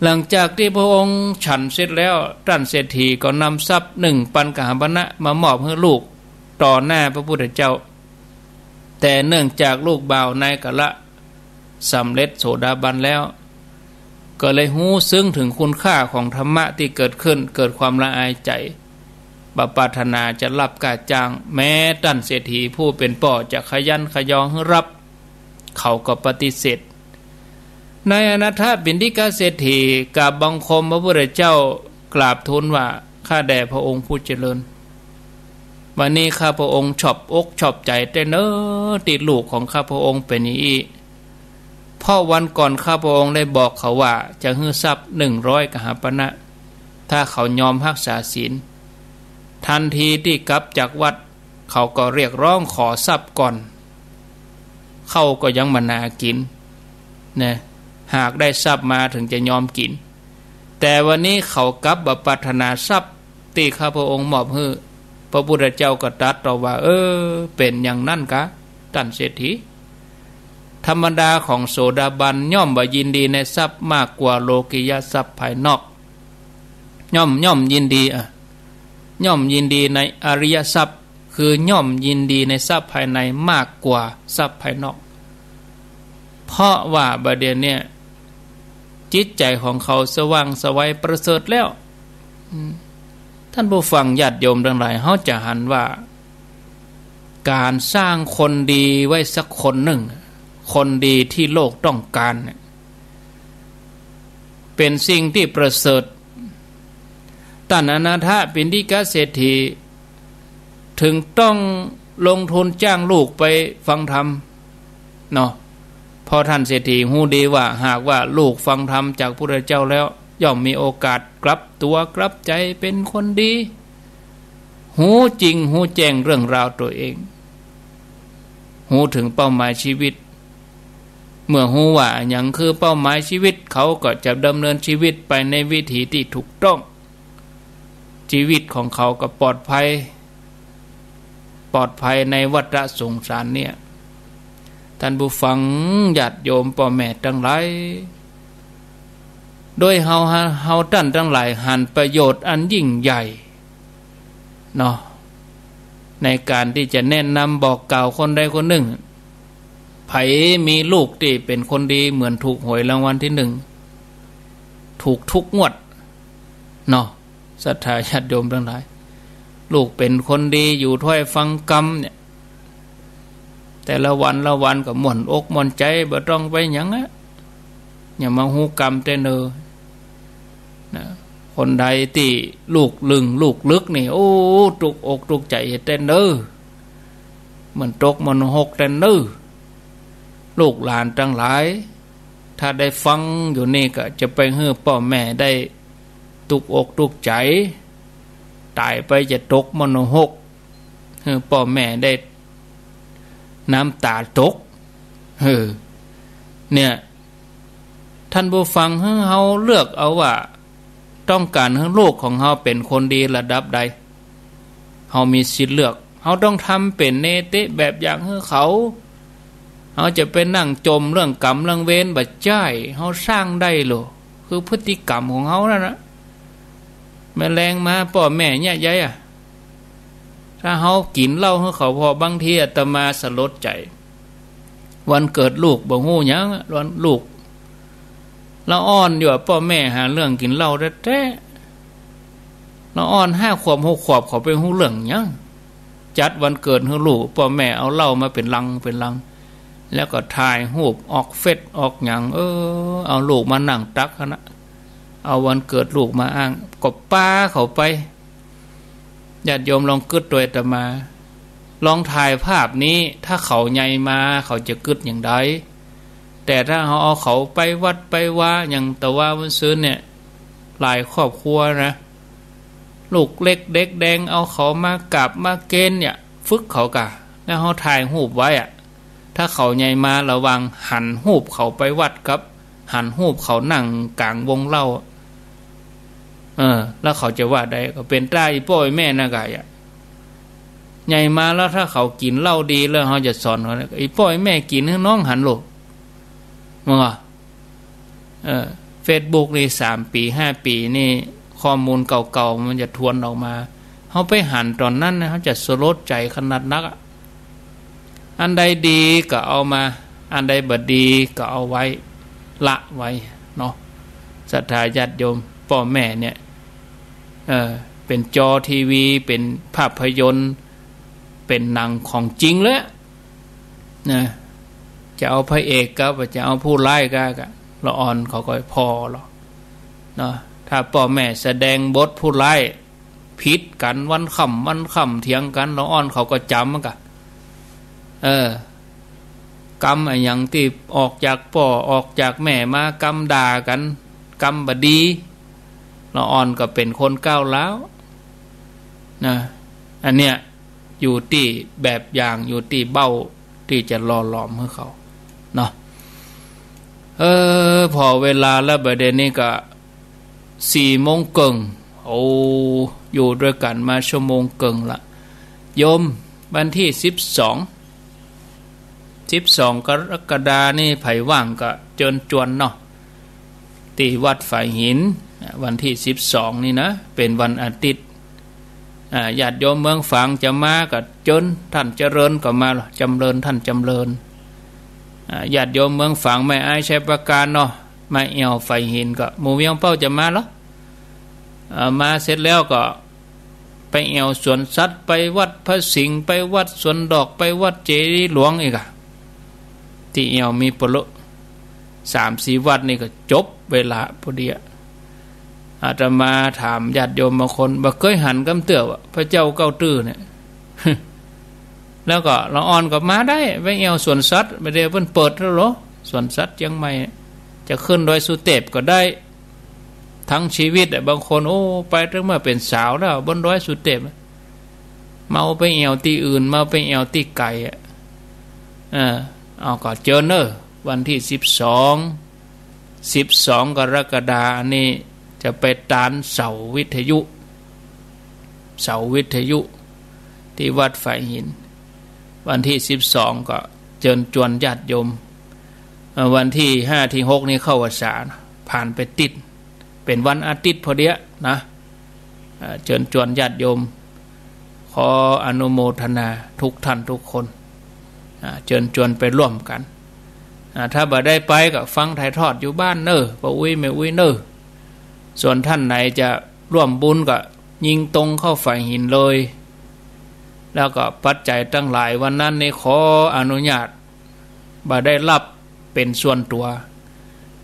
หลังจากตี้พระองค์ฉันเสร็จแล้ว ต้านเศรษฐีก็นำทรัพย์นึ่งปันกหาปณะมามอบหื้อลูกต่อหน้าพระพุทธเจ้า แต่เนื่องจากลูกบ่าวนายกาละสำเร็จโสดาบันแล้ว ก็เลยฮู้ซึ้งเถิงคุณค่าของธรรมะตี้เกิดขึ้น เกิดความละอายใจ๋ บ่ปรารถนาจะฮับก้าจ้าง แม้ต้านเศรษฐีผู้เป๋นป้อจะขยันขยอหื้อฮับ เขาก็ปฏิเสธ นายอนาถปิณฑิกเศรษฐีกราบบังคมพระพุทธเจ้ากราบทูลว่า ข้าแต่พระองค์ผู้เจริญ วันนี้ข้าพระองค์ชอบอกชอบใจ๋แต๊เนาะ ตี้ลูกของข้าพระองค์เป๋นอย่างอี้ เพราะวันก่อนข้าพระองค์ได้บอกเขาว่าจะหื้อทรัพย์หนึ่งร้อยกหาปณะ ถ้าเขายอมฮักษาศีล ทันทีตี้กลับจากวัด เขาก็เรียกร้องขอทรัพย์ก่อน ข้าวก็ยังบ่หนากิ๋นนะ หากได้ทรัพย์มาเถิงจะยอมกิ๋น แต่วันนี้เขากลับบ่ปรารถนาทรัพย์ตี้ข้าพระองค์มอบหื้อ พระพุทธเจ้าก็ตรัสตอบว่า เออ เป๋นอย่างนั้นกา ต้านเศรษฐี ธรรมดาของโสดาบันย่อมบ่ยินดีในทรัพย์มากกว่าโลกิยทรัพย์ภายนอก ย่อม ย่อมยินดี อ่ะ ย่อมยินดีในอริยทรัพย์ คือย่อมยินดีในทรัพย์ภายในมากกว่าทรัพย์ภายนอก เพราะว่าบ่าเดี่ยวเนี่ย จิตใจ๋ของเขาสว่างไสวประเสริฐแล้ว อืม ต้านผู้ฟังญาติโยมตังหลาย เฮาจะหันว่า ก๋านสร้างคนดีไว้สักคนนึ่ง คนดีตี้โลกต้องก๋านเนี่ย เป๋นสิ่งตี้ประเสริฐ ต้านอนาถปิณฑิกเศรษฐี เถิงต้องลงทุนจ้างลูกไปฟังธรรมเนาะ เพราะต้านเศรษฐีฮู้ดีว่าหากว่าลูกฟังธรรมจากพุทธเจ้าแล้ว ย่อมมีโอกาสกลับตั๋วกลับใจ๋เป๋นคนดี ฮู้จริงฮู้แจ้งเรื่องราวตั๋วเอง ฮู้เถิงเป้าหมายชีวิต เมื่อฮู้ว่าอะหยังคือเป้าหมายชีวิต เขาก็จะดำเนินชีวิตไปในวิถีตี้ถูกต้อง ชีวิตของเขาก็ปลอดภัย ปลอดภัยในวัฏสงสารเนี่ย ต้านผู้ฟังญาติโยมป้อแม่ตังหลาย โดยเฮา เฮาต้านตังหลายหันประโยชน์อันยิ่งใหญ่เนาะ ในก๋านตี้จะแนะนำบอกกล่าวคนใดคนนึ่ง ใผมีลูกตี้เป๋นคนดีเหมือนถูกหวยรางวัลตี้นึ่ง ถูกทุกงวดเนาะ ศรัทธาญาติโยมตังหลาย ลูกเป๋นคนดีอยู่ถ้วยฟังกำเนี่ย แต่ละวันละวันก็ม่วนอกม่วนใจ๋ บ่ต้องไปหยังอะ อย่ามาฮู้กำแต๊เน่อ นะ คนใดตี้ลูกลึงลูกลึกนี่ โอ้ ตุ๊กอกตุ๊กใจ๋แต๊เน่อ เหมือนตกมนรกแต๊เน่อ ลูกหลานตังหลาย ถ้าได้ฟังอยู่นี่ก็จะไปหื้อป้อแม่ได้ตุ๊กอกตุ๊กใจ๋ ต๋ายไปจะตกมนรก หื้อป้อแม่ได้น้ำต๋าตก เออ เนี่ย ท่านผู้ฟัง หื้อเฮาเลือกเอาว่า ต้องก๋านหื้อลูกของเฮาเป๋นคนดีระดับใด เฮามีสิทธิ์เลือก เฮาต้องทำเป๋นเนติแบบอย่างหื้อเขา เฮาจะไปนั่งจ่มเรื่องกรรมเรื่องเวรบ่ใจ้ เฮาสร้างได้โล คือพฤติกรรมของเฮานั่นนะ แมลงมาป้อแม่เยียะใยอะ ถ้าเฮากิ๋นเหล้าหื้อเขา เพราะบางทีอาตมาสลดใจ๋ วันเกิดลูกบ่ฮู้หยังอะ วันลูกละอ่อนอยู่อะ ป้อแม่หาเรื่องกิ๋นเหล้าแต๊ๆ ละอ่อนห้าขวบหกขวบ เขาไปฮู้เรื่องหยัง จัดวันเกิดหื้อลูก ป้อแม่เอาเหล้ามาเป๋นลังเป๋นลัง แล้วก็ถ่ายฮูปออกเฟซออกหยัง เออ เอาลูกมานั่งตักหั้นนะ เอาวันเกิดลูกมาอ้าง ก็ปาเขาไป ญาติโยมลองกึ๊ดตวยอาตมา ลองถ่ายภาพนี้ ถ้าเขาใหญ่มาเขาจะกึ๊ดอย่างใด แต่ถ้าเฮาเอาเขาไปวัดไปวา อย่างตะวาวันซืนเนี่ย หลายครอบครัวนะ ลูกเล็กเด็กแดงเอาเขามากราบมาเกณฑ์เนี่ย ฝึกเขาก่า แล้วเฮาถ่ายฮูปไว้อะ ถ้าเขาใหญ่มาระหว่างหันฮูปเขาไปวัดกับหันฮูปเขานั่งก๋างวงเหล้า เออ แล้วเขาจะว่าใด ก็เป๋นตาอีป้ออีแม่นั่นก่ะอะ ใหญ่มาแล้วถ้าเขากิ๋นเหล้าดีแล้วเฮาจะสอนเขา อีป้ออีแม่กิ๋นหื้อน้องหันโลก มึงอ่ะ เออ เฟซบุ๊กนี่สามปี๋ห้าปี๋นี่ ข้อมูลเก่าๆ มันจะทวนออกมา เฮาไปหันต๋อนนั้นนะ เฮาจะสลดใจ๋ขนาดนักอะ อันใดดีก็เอามา อันใดบ่ดีก็เอาไว้ ละไว้เนาะ ศรัทธาญาติโยม ป้อแม่เนี่ย เออ เป๋นจอทีวี เป๋นภาพยนตร์ เป๋นหนังของจริงเลยนะ จะเอาพระเอกกับจะเอาผู้ร้ายก็ ก็ละอ่อนเขาก็ผ่อหรอกเนาะ ถ้าป้อแม่แสดงบทผู้ร้าย ผิดกั๋นวันค่ำวันค่ำเถียงกั๋น ละอ่อนเขาก็จ๋ำก่ะ เออ กำอะหยังตี้ออกจากป้อออกจากแม่มา กำด่ากั๋น กำบ่ดี ละอ่อนก็เป๋นคนก้าวร้าวนะ อันเนี้ยอยู่ตี้แบบอย่าง อยู่ตี้เบ้าตี้จะหล่อหลอมหื้อเขาเนาะ เออ ผ่อเวลาแล้ว บ่าเดี่ยวนี้ก็สี่โมงเกิ่ง โอ้ อยู่ตวยกั๋นมาชั่วโมงเกิ่งละ โยม วันตี้สิบสอง สิบสองกรกฎานี่ ใผว่างก็เจิญจวนเนาะ ตี้วัดฝายหิน วันตี้สิบสองนี่นะ เป๋นวันอาทิตย์ อ่า ญาติโยมเมืองฝางจะมาก็เจิญ ต้านเจริญก็มา จ๋ำเริญ ต้านจ๋ำเริญ อ่า ญาติโยมเมืองฝาง แม่อาย ชัยปราการเนาะ มาแอ่วฝายหิน ก็หมู่เวียงเป้าจะมาเหรอ อ่า มาเสร็จแล้วก็ไปแอ่วสวนสัตว์ ไปวัดพระสิงห์ ไปวัดสวนดอก ไปวัดเจดีย์หลวงอีกอะ ตี้แอ่วมีปะเลอะ สามสี่วัดนี่ก็จบเวลาพอดีอะ อาตมาถามญาติโยมบางคน บ่เกยหันกำเตื้อว่าพระเจ้าเก้าตื้อเนี่ย แล้วก็ละอ่อนก็มาได้ ไปแอ่วสวนสัตว์ บ่าเดี่ยวเปิ้นเปิดแล้วเหรอ สวนสัตว์เจียงใหม่ จะขึ้นดอยสุเตพก็ได้ ทั้งชีวิตอะ บางคน โอ้ ไปตั้งเมื่อเป๋นสาวแล้ว บนดอยสุเตพ เมาไปแอ่วตี้อื่น เมาไปแอ่วตี้ไก๋อะ เออ เอาก็เจิญเน่อ วันตี้สิบสอง สิบสองกรกฎาอันนี้จะไปตานเสาวิทยุ เสาวิทยุตี้วัดฝายหิน วันตี้สิบสองก็เจิญจวนญาติโยม เอ่อ วันตี้ห้าตี้หกนี่เข้าพรรษา ผ่านไปติด เป๋นวันอาทิตย์พอดีนะ เอ่อ เจิญจวนญาติโยม ขออนุโมทนาทุกท่านทุกคน อ่า เจิญจวนไปร่วมกั๋น อ่า ถ้าบ่ได้ไปก็ฟังถ่ายทอดอยู่บ้านเน่อ ป้าอุ๊ยแม่อุ๊ยเน่อ ส่วนท่านไหนจะ ร่วมบุญก็ยิงตรงเข้าฝายหินเลย แล้วก็ปัจจัยตังหลายวันนั้นนี่ขออนุญาต บ่ได้ฮับเป๋นส่วนตั๋ว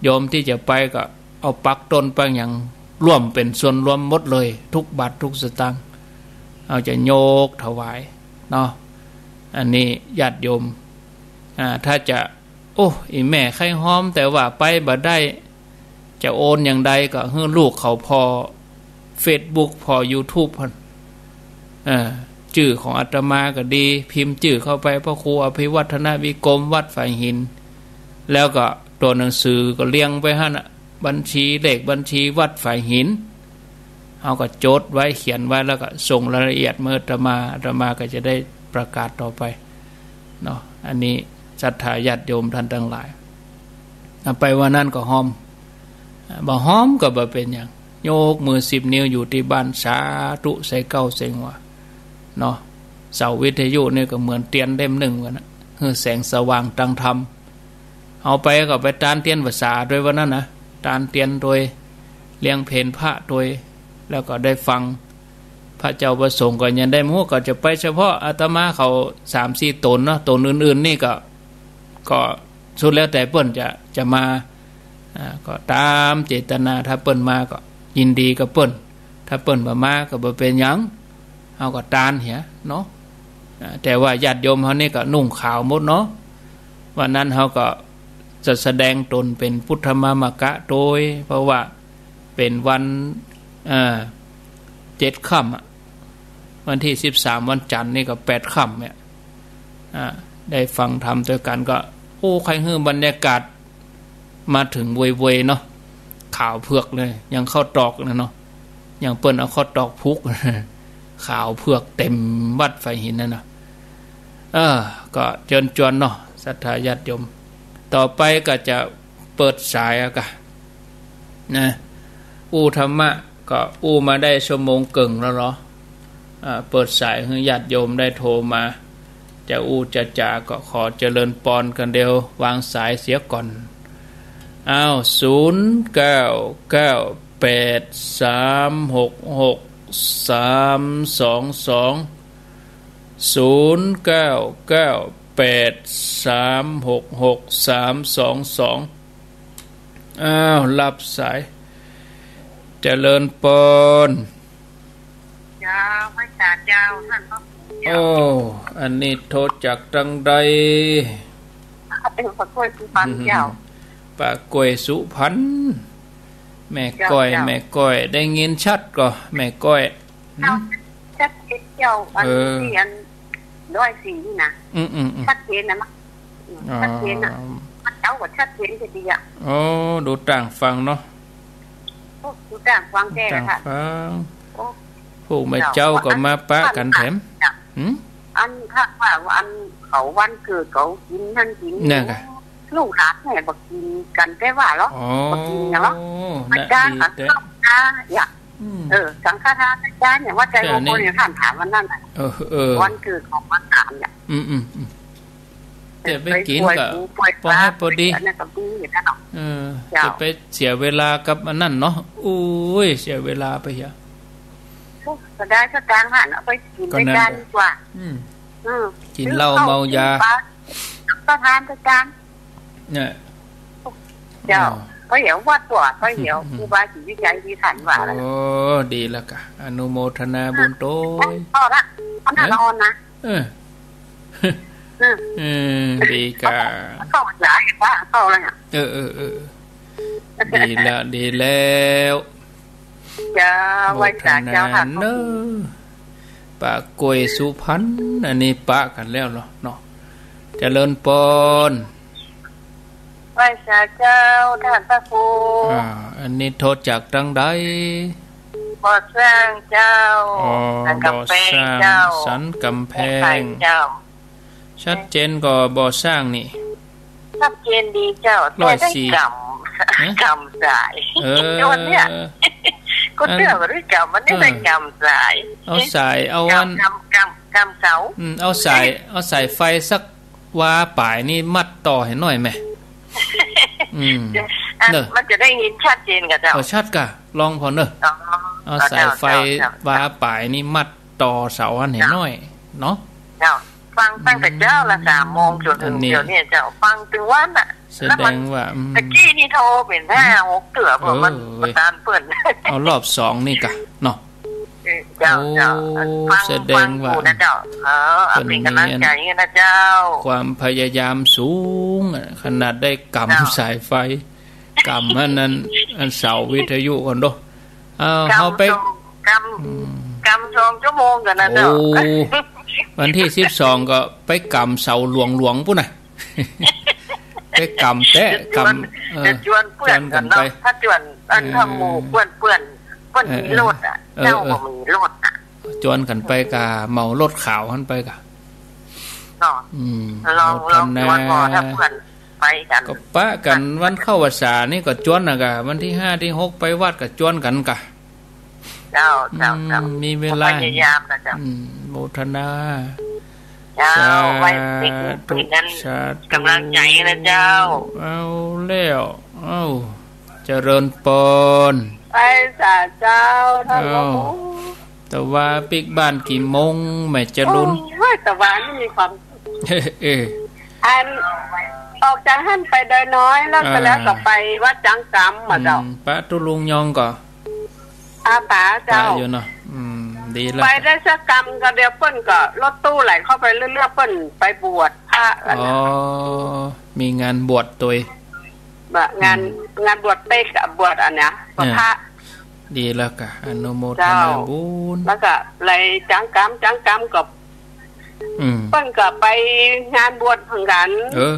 โยมตี้จะไปก็เอาปักต้นปักหยังร่วมเป๋นส่วนรวมหมดเลย กู้บาทกู้สตางค์ เฮาจะยกถวายเนาะ อันนี้ญาติโยม อ่า ถ้าจะ โอ้ อี่แม่ใค่ฮอม แต่ว่าไปบ่ได้ จะโอนอย่างใดก็หื้อลูกเขาผ่อเฟซบุ๊ก ผ่อยูทูบ หั้น เออ จื้อของอาตมาก็ดี พิมพ์จื้อเข้าไป พระครูอภิวัฒนวิกรม วัดฝายหิน แล้วก็ตั๋วหนังสือก็เรียงไปหั้นน่ะ บัญชี เลขบัญชีวัดฝายหิน เฮาก็จดไว้ เขียนไว้ แล้วก็ส่งรายละเอียดมาอาตมา อาตมาก็จะได้ประกาศต่อไปเนาะ อันนี้ศรัทธาญาติโยมท่านตังหลาย เอาไปวันนั้นก็ฮอม อ่า บ่ฮอมก็บ่เป๋นหยัง ยกมือสิบนิ้วอยู่ตี้บ้าน สาธุใส่เก๊าใส่หัวเนาะ เสาวิทยุนี่ก็เหมือนเตียนเล่มนึ่งกั๋นนะ หื้อแสงสว่างตางธรรม เฮาไปก็ไปตานเตียนพรรษาตวยวันนั้นนะ ตานเตียนตวย เลี้ยงเพลพระตวย แล้วก็ได้ฟัง พระเจ้าพระสงฆ์ก็ยังได้มาฮู้ ก็จะไปเฉพาะอาตมาเขาสามสี่ต๋นเนาะ ต๋นอื่นๆ นี่ก็ ก็สุดแล้วแต่เปิ้นจะ จะมา อ่า ก็ต๋ามเจตนา ถ้าเปิ้นมาก็ยินดีกับเปิ้น ถ้าเปิ้นบ่มาก็บ่เป๋นหยัง เฮาก็ตานเหียเนาะ อ่า แต่ว่าญาติโยมเฮานี่ก็นุ่งขาวหมดเนาะ วันนั้นเฮาก็จะแสดงต๋นเป๋นปุทธมามกะตวย เพราะว่าเป๋นวัน อ่า เจ็ดค่ำอะ วันตี้สิบสามวันจันทร์นี่ก็แปดค่ำเนี่ย อ่า ได้ฟังธรรมตวยกั๋นก็ โอ้ ใค่หื้อบรรยากาศ มาเถิงเวยๆ เนาะ ขาวเผือกเลย ยังข้าวตอกนะเนาะ ยังเปิ้นเอาข้าวตอกพุก ขาวเผือกเต๋มวัดฝายหินนั่นนะ เออ ก็เจิญจวนเนาะ ศรัทธาญาติโยม ต่อไปก็จะเปิดสายอะกะ นะ อู้ธรรมะก็อู้มาได้ชั่วโมงเกิ่งแล้วเหรอ อ่า เปิดสายหื้อญาติโยมได้โทรมา จะอู้จะจ๋าก็ขอเจริญปอนกั๋นเดียว วางสายเสียก่อน อ้าว ศูนย์เก้าเก้าแปดสามหกหกสามสองสอง ศูนย์เก้าเก้าแปดสามหกหกสามสองสอง อ้าว ฮับสาย เจริญปอน เจ้า ไหว้สาเจ้า ต้านพระครูเจ้า โอ้ อันนี้โทรจากตังใด เออ ป้าก้อยสุพรรณเจ้า ป้าก้อยสุพรรณ แม่ก้อย เจ้า เจ้า แม่ก้อย ได้ยินชัดก่อ แม่ก้อย หืม ชัดเจนเจ้า อัน เออ ตี้อันดอยศรีนี่นะ อืม อืม อืม ชัดเจนนะ อืม อ๋อ ชัดเจนน่ะ มันเจ้าก็ชัดเจนจะดีอะ โอ้ ดูต่างฟังเนาะ โอ้ ดูต่างฟังแท้ ต่าง ค่ะ ฟัง โอ้ พวกแม่เจ้าก็มาปะกั๋นแถม เจ้า หืม อันถ้าว่าอันเขาวันเกิดเขากิ๋นนั่นกิ๋นนี่ นั่นกะ ลูกหลานแม่บ่กิ๋นกั๋นแต่ว่าเหรอ อ๋อ บ่กิ๋นหยังเหรอ น่ะ อาจารย์ ดีแต๊ สังฆทานเนี่ย อืม เออ สังฆทานอาจารย์เนี่ย ว่าใจ เจ้า ว่าคน นี่ เนี่ย ท่านถามวันนั้นน่ะ เออ เออ วันเกิดของวันหลานเนี่ย อืม อืม อืม แต่ไปกิ๋นก็ ไปไหว้ครู ไปไหว้พระ ปอให้ปอดี อันนั้นก็มีอยู่แล้วเนาะ เออ เจ้า จะไปเสียเวลากับอันนั้นเนาะ โอ้ย เสียเวลาไปเหีย โอ้ ก็ได้สตางค์หั้น เอาไปกิ๋น ก็นั่น ไปกันดีกว่า อืม อืม กิ๋นเหล้าเมายา ซื้อข้าวกิ๋นปลา ก็ทานไปกัน เนี่ย เจ้า อ๋อ ก็เหียววัดตัว ก็เหียว อืม ครูบาศรีวิชัยที่ท่านว่าแล้ว โอ้ ดีแล้วกะ อนุโมทนาบุญตวย เอาละ เอาหน้า ฮะ นอนนะ เออ อืม เออ ดีกะ เข้าหลายว่าเข้าแล้วเนี่ย เออ เออ เออ ดีแล้ว ดีแล้ว เจ้า ไหว้สาเจ้าค่ะ โมทนาเนอะ ป้าก้อยสุพรรณ อันนี้ปะกั๋นแล้วเหรอเนาะ เจริญปอน ไหว้สาเจ้า ต้านพระครู อ่า อันนี้โทรจากตังใด บ่อสร้างเจ้า อ๋อ สันกำแพง บ่อสร้าง เจ้า สันกำแพง เจ้า ชัดเจนก่อบ่อสร้างนี่ ชัดเจนดีเจ้า ร้อยสี่ แต่ได้กำ ฮะ กำสาย เออ วันเนี้ย ก็เชื่อว่าได้กำ วันนี้ เออ ได้กำสาย เอาสาย เอาอัน กำ กำ กำ กำเสา อืม เอาสาย เอาสายไฟสักวาป๋ายนี่มัดต่อหื้อหน่อยแหม อืม อัน เนอะ มันจะได้ยินชัดเจนกะเจ้า เออ ชัดกะ ลองผ่อเนอะ อ๋อ เอาสายไฟ เจ้า เจ้า เจ้า วาป๋ายนี่มัดต่อเสาหั้นแหน้อยเนาะ เจ้า ฟังตั้งแต่เจ๊าละ อืม สามโมงจ๋นเถิง อันนี้ เดี๋ยวนี้เจ้า ฟังตึงวันน่ะ แสดงว่า แล้วมัน อืม ตะกี้นี่โทรเป๋นห้าหกเตื้อ เออ เปิ้น เว้ย บ่ตานเปิ้น เอารอบสองนี่ก่ะเนาะ เออ เจ้า เจ้า โอ้ ฟัง แสดงว่า ฟังอยู่นะเจ้า เออ เปิ้น เป๋นก๋ำลังใจ๋ มีอัน นะเจ้า ความพยายามสูงอะ ขนาดได้ก๋ำ เจ้า สายไฟ ก๋ำอันนั้น อันเสาวิทยุก่อนโด เอา ก๋ำ เฮาไป สอง ก๋ำ อืม ก๋ำสองชั่วโมงก่อนนะเจ้า โอ้ วันตี้สิบสองก็ไปก๋ำเสาหลวงๆ ปู้นน่ะ ไปก๋ำแต๊ จะจวน ก๋ำ เออ จะจวนเปื้อนก่อนเนาะ จวนกั๋นไป ถ้าจวน อัน เออ ถ้าหมู่เปื้อนๆ เปิ้น เออ มีรถอะ เออ เจ้า เออ บ่มีรถอะ จวนกั๋นไปก่ะ เหมารถขาวหั้นไปก่ะ เนาะ อืม ลอง ลองจวนก่อน ถ้าเปื้อนไปกั๋น ก็ปะกั๋นวันเข้าพรรษานี่ก็จวนน่ะก่ะ วันตี้ห้าตี้หกไปวัดก็จวนกั๋นก่ะ เจ้า เจ้า เจ้า อืม มีเวลา พยายามนะเจ้า อืม โมทนา เจ้า สาธุ ไว้เป็น เป็นนั้น สาธุ ก๋ำลังใจ๋นะเจ้า เอาแล้ว เอา เจริญปอน ไปสาเจ้า ท่านหลวงปู่ เอา แต่ว่าปิ๊กบ้านกี่โมงแม่จรูน โอ้ย แต่ว่านี่มีความ เออ อัน ออกจากหั้นไปดอยน้อย แล้วก็ อ่า แล้วก็ไปวัดจ๊างกำอะเจ้า อืม ปะตุ๊ลุงยองก่อ อาป๋าเจ้า ปะอยู่เนาะ อืม ดีแล้ว ไปได้สักกำก็เดี๋ยวเปิ้นก็รถตู้ไหลเข้าไปเรื่อยๆ เปิ้นไปบวชพระกัน อ๋อ น่ะ มีงานบวชตวย บ่ งาน อืม งานบวชเป๊กอะ บวชอันเนี้ย บวชพระ เออ ดีแล้วก่ะ อนุโมทนา เจ้า บุญ แล้วก็ไหลจ๊างกำ จ๊างกำก็ อืม เปิ้นก็ไปงานบวชเหมือนกั๋น เออ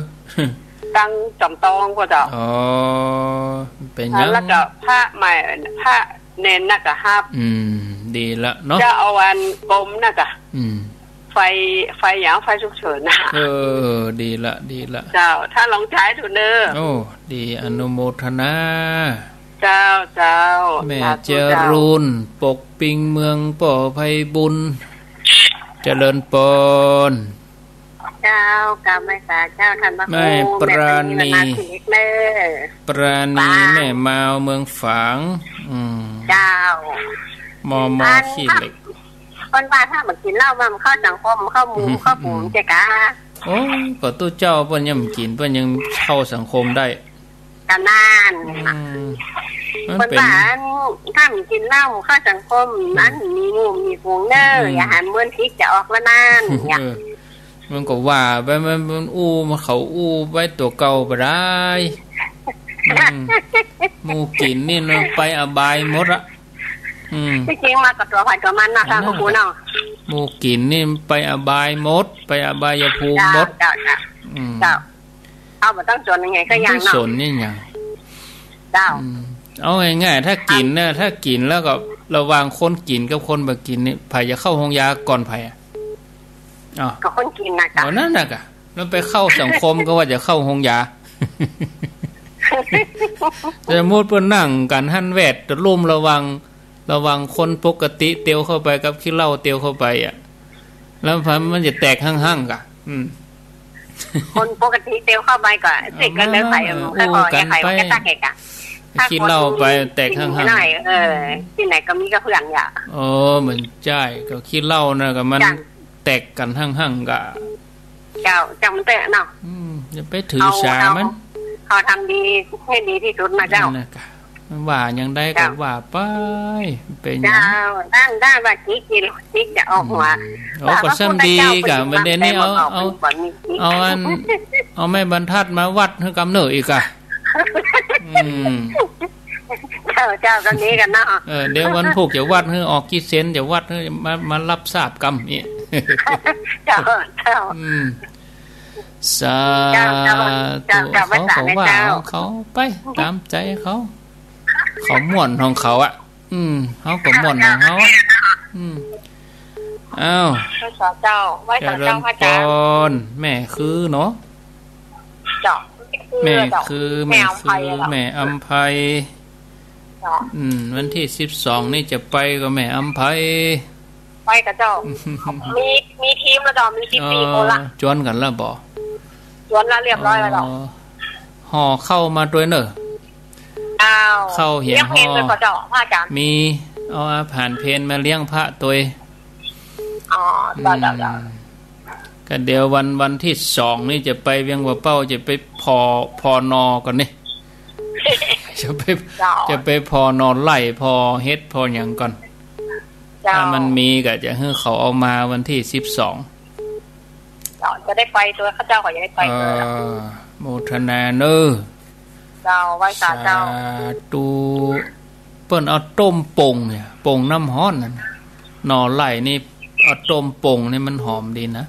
ตังจ๋อมตองก็เจ้า อ๋อ เป๋นหยัง แล้วก็พระใหม่ พระเณรน่ะก็ฮับ อืม ดีละเนาะ เจ้าอาวาสกรมน่ะก็ อืม ไฟ ไฟหยัง ไฟฉุกเฉินน่ะ เออ ดีละ ดีละ เจ้า ถ้าลองใจ๊ดูเน่อ โอ้ ดี อนุโมทนา เจ้า เจ้า แม่ สาธุ เจ้า จรูน ปกปิงเมือง ป้อไพบุญ เจริญปอน เจ้า กราบไหว้สาเจ้า ท่านพระครู แม่ปราณี แม่ปราณี มาขึ้นอีกเน่อ ปราณี ป๋า แม่มาว เมืองฝาง อืม เจ้า มม อัน ขี้เหล็ก เปิ้นว่าถ้าบ่กิ๋นเหล้ามันเข้าสังคม เข้าหมู่ อืม เข้าฝูง อืม เจ้ากะ โอ้ย ก็ตุ๊เจ้าเปิ้นยังบ่กิ๋น เปิ้นยังเข้าสังคมได้ กะนั่น อืม มัน เปิ้น เป๋น ว่าอัน ถ้าบ่กิ๋นเหล้าเข้าสังคม อืม อันมีหมู่มีฝูงเน่อ อืม อย่าหันเมินผิดจะออกละนั่น เนี่ย เออ มันก็ว่าไป มัน มันอู้ มันเขาอู้ไปตั๋วเก่าบ่ได้ อืม หมู่กิ๋นนี่นะไปอบายหมดอะ อืม ตี้จริงมาก็ตั๋วใผตั๋วมันเนาะ อันนั้น ท่านพระครูเนาะ หมู่กิ๋นนี่ไปอบายหมด ไปอบายภูมิหมด เจ้า เจ้า เจ้า อืม เจ้า เฮาบ่ต้องสนยังไงก็ยังเนาะ บ่ต้องสนยังไง เจ้า อืม เอาง่ายๆ ถ้ากิ๋นนะ ถ้ากิ๋นแล้วก็ระหว่างคนกิ๋นกับคนบ่กิ๋นนี่ ใผจะเข้าโฮงยาก่อนใผอะ อ้าว ก็คนกิ๋นน่ะกะ เอานั่นน่ะกะ แล้วไปเข้าสังคมก็ว่าจะเข้าโฮงยา สมมุติเปิ้นนั่งกั๋นหั้นแวดตะลุ่มระหว่าง ระหว่างคนปกติเตียวเข้าไปกับขี้เหล้าเตียวเข้าไปอะ แล้วมันจะแตกหั้งๆ กะ อืม คนปกติเตียวเข้าไปก็เสร็จกันเลย เอามา ใผ เออ ใผ อู้กั๋น ใผ ไป ก็ตั้งเอกอะ ขี้เหล้าไปแตกหั้งๆ หน่อย เออ ตี้ไหนก็มีกะเปื้อนอย่า โอ้ มันใจ้ ก็ขี้เหล้าน่ะก็มัน จ้ะ แตกกั๋นหั้งๆ กะ เจ้า จำเต๊อะเนาะ อืม อย่าไปถือสามัน เฮา เฮาทำดีให้ดีตี้สุดนะเจ้า นั่นน่ะกะ ว่าอย่างใดก็ เจ้า ว่าไป เป๋นหยัง เจ้า ด้าน ด้านว่าจิกนี่ จิกจะออกหัว อืม โอ้ ก็ซ้ำดีกะ บ่ได้เจ้า บ่ได้ บ่ได้ เอา เอา เอาอัน เอาไม้บรรทัดมาวัดหื้อกำเนิดอีกกะ อืม เจ้า เจ้า ก็ดีกั๋นเนาะ เออ เดี๋ยววันพูกจะวัดหื้อออกกี่เซน จะวัดหื้อมา มารับทราบกำนี่ เจ้า เจ้า อืม สา เจ้า เจ้า ธุ เจ้า เจ้า เขา เขาว่า เจ้า ของเขาไป ต๋ามใจ๋เขา เขาม่วนของเขาอะ อืม เขาก็ม่วนของเขา อืม อ้าว ไหว้สาเจ้า ไหว้สาเจ้า เจริญปอน พระอาจ๋ารย์ แม่คือเนาะ เจ้า แม่คือ แม่คือ แม่อำไพ แม่อำไพ เจ้า อืม วันตี้สิบสองนี่จะไปกับแม่อำไพ ไปกับเจ้า มี มีทีมแล้วเจ้า มีสิบสี่ เออ คนละ จวนกั๋นแล้วบ่ จวนแล้วเรียบร้อยแล้วเจ้า อ๋อ ห่อข้าวมาตวยเน่อ อ้าว ข้าวเหียน เตรียมเองเลย ห่อ ก่อเจ้า พระอาจ๋ารย์ มี เอาอาหารเพลมาเลี้ยงพระตวย อ๋อ ได้ ได้ ได้ อืม ก็เดี๋ยววัน วันตี้สองนี่จะไปเวียงป่าเป้า จะไปผ่อ ผ่อนอก่อนนี่ จะไป เจ้า จะไปผ่อนอไร่ ผ่อเห็ด ผ่อหยังก่อน เจ้า ถ้ามันมีก็จะหื้อเขาเอามาวันตี้สิบสอง เจ้า จะได้ไปตวย ข้าเจ้าก็จะได้ไปตวย เออ โมทนาเน้อ เจ้า ไหว้สาเจ้า สาธุ เปิ้นเอาต้มป่งเนี่ย ป่งน้ำฮ้อนนั่นน่ะ หน่อไร่นี่ เอาต้มป่งนี่มันหอมดีนะ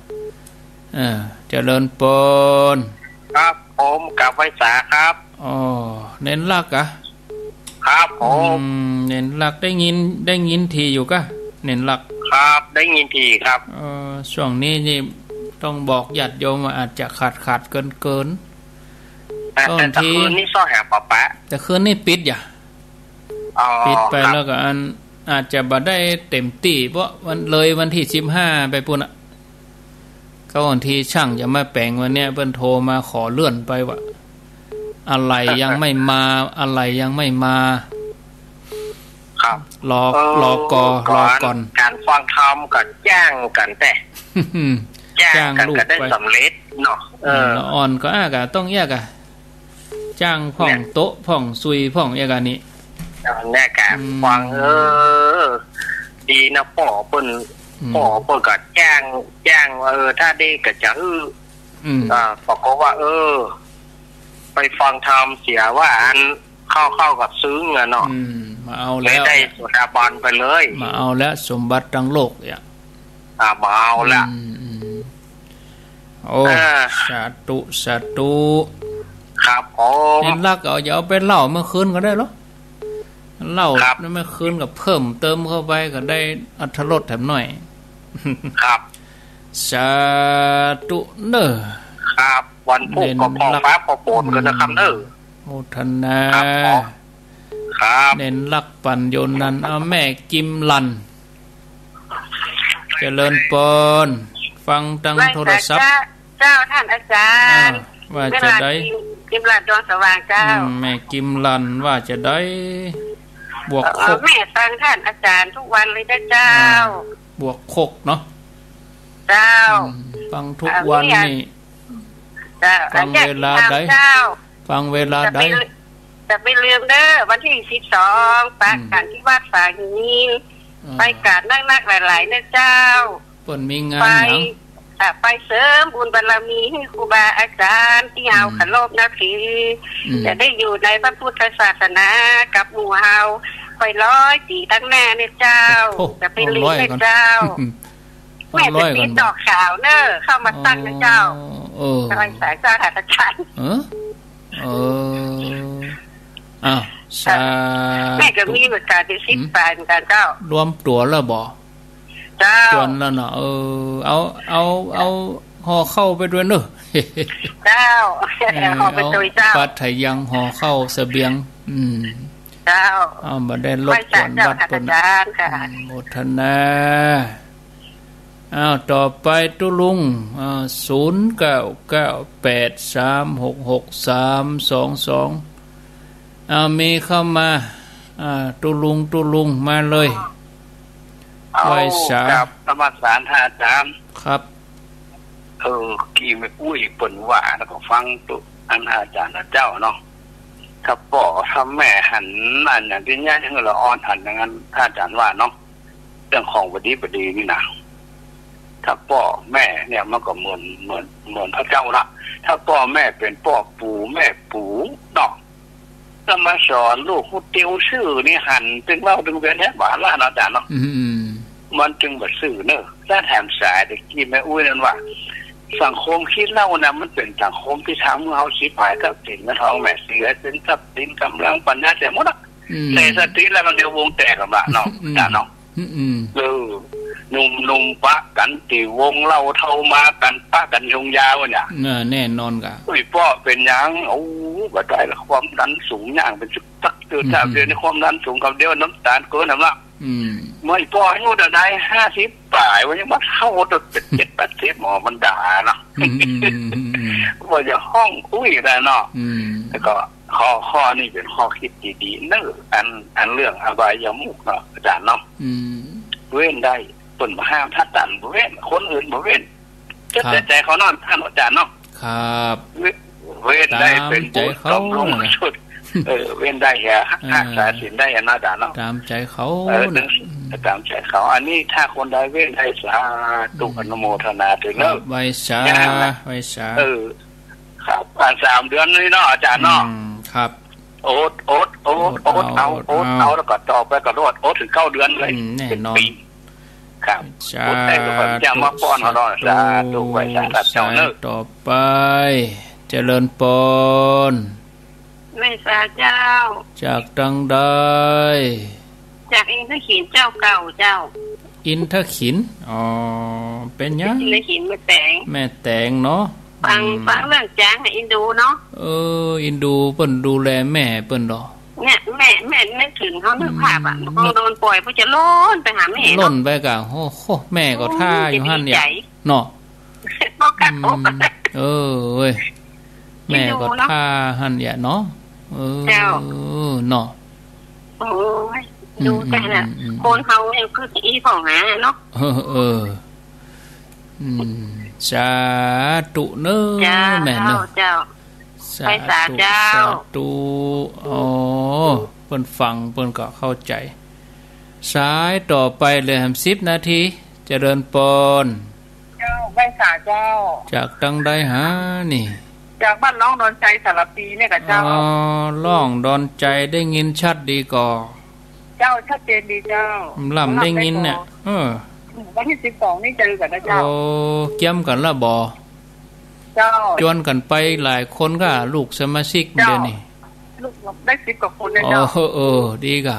เออ เจริญปอน ครับผม กราบไหว้สาครับ อ๋อ เน้นลักษณ์อะ ครับผม อืม เน้นลักษณ์ได้ยิน ได้ยินถี่อยู่กะ เน้นลักษณ์ ครับ ได้ยินถี่ครับ เออ ช่วงนี้นี่ต้องบอกญาติโยมว่าอาจจะขาดขาดเกินเกิน แต่ บางที แต่ตะคืนนี่ซ้อแหบปะปะ แต่คืนนี่ปิดอย่า อ๋อ ปิดไป ครับ แล้วก็อัน อาจจะบ่ได้เต็มตี้ เพราะวัน เลยวันตี้สิบห้าไปปู้นอะ ก็วันตี้ช่างจะมาแป๋งวันเนี้ย เปิ้นโทรมาขอเลื่อนไปว่า อะไหล่ยังไม่มา อะไหล่ยังไม่มา ครับ รอ เออ รอก่อ ก่อน รอก่อน ก๋านฟังธรรมก็แจ้งกั๋นแต๊ แจ้งกั๋น แจ้งลูก ก็ได้ ไป สำเร็จเนาะ เออ ละอ่อนก็อากะต้องเยียะกะ จ้างพ่อง เนี่ย โต๊ะพ่องซุยพ่องเยียะกะนี่ เนี่ยกะ อืม ฟัง เออ ดีนะ ป้อเปิ้น อืม ป้อเปิ้นก็แจ้ง แจ้งว่า เออ ถ้าดีก็จะหื้อ อืม อ่า ปรากฏว่า เออ ไปฟังธรรมเสียว่าอัน เข้า เข้ากับซึ้งอะเนาะ อืม มาเอาแล้ว ได้โสดาบันไปเลย มาเอาแล้ว สมบัติตังโลกเนี่ย อ่า มาเอาแล้ว อืม อืม โอ้ เออ สาธุ สาธุ ครับผม เน้นลักษณ์ เอา อย่าเอาไปเล่าเมื่อคืนก็ได้เหรอ เล่า ครับ เมื่อคืนก็เพิ่มเติมเข้าไปก็ได้อรรถรสแถมหน่อย ครับ สาธุเน้อ ครับ วันพุธก็ เน้นลักษณ์ พอฟ้าพอฝนกันนะครับ อืม เน้อ โมทนา ครับผม ครับ เน้นลักษณ์ปั๋นโยนนัน เอาแม่กิมลัน เจริญปอน ฟังตังโทรศัพท์ ไหว้สาเจ้า เจ้าท่านอาจารย์ อ่า ว่าจะใด แม่ลากิม กิมลันดวงสว่างเจ้า อืม แม่กิมลันว่าจะใด บวก เอ่อ คก แม่ฟังท่านอาจารย์ทุกวันเลยนะเจ้า อ่า บวกคกเนาะ เจ้า อืม ฟังทุกวัน เอ่อ นี่ เจ้า ฟังเวลาใด เจ้า ฟังเวลาใด จะไป จะไปลืมเน้อ วันตี้สิบสอง ไป อืม ก๋านตี้วัดฝางหิน อ่า ไปก๋านนักๆ หลายๆ นะเจ้า เปิ้นมีงานหยัง ไป อ่า ไปเสริมบุญบารมีหื้อครูบาอาจารย์ตี้เฮา อืม เคารพนับถือ อืม จะได้อยู่ในพระพุทธศาสนากับหมู่เฮาไปร้อยปี๋ตังหน้าเนี่ยเจ้า โอ้โห จะไปลืม ร้อย เนี่ยเจ้า แม่จะติดต่อข่าวเน้อ เข้ามาตั้งนะเจ้า อ๋อ เออ ไหว้สาเจ้าท่านอาจารย์ เออ เออ อ้าว สาธุ แม่ก็มีเหมือนกั๋น เป็นสิบ อืม แปดเหมือนกั๋นเจ้า รวมตั๋วแล้วบ่ เจ้า จวนแล้วเนาะ เออ เอา เอา เอาห่อข้าวไปตวยเน้อ เจ้า เออ ห่อไปตวยเจ้า เอาปัจจัยยังห่อข้าวเสบียง อืม เจ้า เอา บ่ได้รบกวนวัดเปิ้น ไหว้สาเจ้าท่านอาจารย์ค่ะ อืม โมทนา อ้าว ต่อไปตุ๊ลุง อ่า ศูนย์เก้าเก้าแปดสามหกหกสามสองสอง อ้าว มีเข้ามา อ่า ตุ๊ลุง ตุ๊ลุง มาเลย เอา ไหว้สา กราบนมัสการท่านอาจารย์ ครับ เออ กี้แม่อุ๊ยเปิ้นว่า แล้วก็ฟังตุ๊ อันอาจารย์นะเจ้าเนาะ ถ้าป้อถ้าแม่หันอันอย่างตี้เนี้ย หื้อละอ่อนหันอย่างนั้น ถ้าอาจารย์ว่าเนาะ เรื่องของบ่ดีบ่ดีนี่นะ ถ้าป้อแม่เนี่ยมันก็เหมือน เหมือน เหมือนพระเจ้าละ ถ้าป้อแม่เป๋นป้อปู่แม่ปู่เนาะ ถ้ามาสอนลูกฮู้ติวซื่อนี่หันตึงเล่าตึงเวียนแฮะ บ่าละเนาะอาจารย์เนาะ อืม มันจึงบ่ซื่อเน้อ ถ้าแถมสายตะกี้แม่อุ๊ยนั่นว่า สังคมขี้เหล้านะ มันเป๋นสังคมตี้ทำหื้อเฮาฉิบหาย ทรัพย์สินเงินทองแม่เสีย สินทรัพย์สินก๋ำลังปัญญาเสียหมดอะ อืม แต่สติแล้วมันเดียววงแตกกันละเนาะ อืม อาจารย์เนาะ อืม อืม เออ หนุ่มๆ ปะกั๋นตี้วงเหล้า เฒ่ามากั๋นปะกั๋นชงยาวันเนี่ย เออ แน่นอนกะ อุ๊ย ป้อเป๋นหยัง โอ้ บ่ได้ละ ความดันสูง ย่างเป๋นสักเดือน อืม สามเดือนนี่ความดันสูงกับเดียว น้ำตาลเกินหั้นละ อืม เมื่อป้ออายุเท่าใด ห้าสิบป๋าย วันนี้มาเฒ่าตั้งเจ็ดแปดสิบ หมอมันด่าเนาะ อืม อืม อืม อืม ว่าจะฮ้องอุ๊ยได้เนาะ อืม แล้วก็ ข้อ ข้อนี้เป๋นข้อคิดดีๆ เน่อ อัน อันเรื่องอบายมุขเนาะ อาจ๋ารย์เนาะ อืม เว้นได้ เปิ้นบ่ห้าม ถ้าต้านบ่เว้น คนอื่นบ่เว้น ครับ แต่ใจ๋เขาเนาะ ต้านอาจ๋ารย์เนาะ ครับ เว้น เว้นได้เป๋นบุญ ต๋ามใจ๋เขา บำรุงสุด เออ เว้นได้เหีย อ่า ฮักษาศีลได้อะเนาะ อาจ๋ารย์เนาะ ต๋ามใจ๋เขา เออ น่ะ ต๋ามใจ๋เขา อันนี้ถ้าคนใดเว้นได้ สาธุ อืม อนุโมทนาตวยเน่อ ครับ ไหว้สา แค่นั้นแหละ ไหว้สา เออ ครับ อันสามเดือนนี้เนาะ อาจ๋ารย์เนาะ อืม ครับ อด อด อด อดเอา อดเอา อดเอา แล้วก็ต่อไปก็อด อดเถิงเก้าเดือนเลย อืม แน่นอน เป๋นปี๋ ครับ สาธุ อดได้ก็จะมาป้อนเฮาเนาะ สาธุ ไหว้สาเจ้าเน่อ สายต่อไป เจริญปอน ไหว้สาเจ้า จากตังใด จากอินทขิลเจ้าเก่าเจ้า อินทขิล อ๋อ เป๋นหยัง อินทขิลแม่แตง แม่แตงเนาะ ฟัง อืม ฟังเรื่องจ๊างอะ อินดูเนาะ เออ อินดูเปิ้นดูแลแม่เปิ้นเหรอ เนี่ย แม่ แม่นึกเถิงเฮา นึกภาพอะ อืม เฮาโดนป่อย เปิ้นจะล่นไปหาแม่เนาะ ล่นไปก่ะ โอ้โห แม่ก็ท่าอยู่หั้นเนี่ย โอ้ย จะดีใจ๋ เนาะ บ่กล้า อืม เออ เว้ย อินดูเนาะ แม่ก็ท่าหั้นเนี่ยเนาะ เออ เจ้า เนาะ โอ้ย อืม ดูแต่น่ะ อืม อืม คนเฮาเนี่ยคือจะอี้ผ่องหาเนาะ เออ เออ อืม สาธุเน่อ เจ้า แม่เน่อ เจ้า สาธุ ไหว้สาเจ้า สาธุ อ๋อ เปิ้นฟังเปิ้นก็เข้าใจ๋ สายต่อไปเหลือแหมสิบนาที เจริญปอน เจ้า ไหว้สาเจ้า จากตังใดหานี่ จากบ้านล่องดอนไจสารภีเนี่ยก่อเจ้า อ๋อ ล่องดอนไจ ได้ยินชัดดีก่อ เจ้า ชัดเจนดีเจ้า ลำได้ยินเนี่ย เออ วันตี้สิบสองนี่เจอกั๋นนะเจ้า โอ้ เกี๊ยมกั๋นละบ่ เจ้า จวนกั๋นไปหลายคนก่ะ ลูกสมาชิก เจ้า เดี๋ยวนี้ ลูกได้สิบกว่าคนเลยเจ้า อ๋อ เออ ดีก่ะ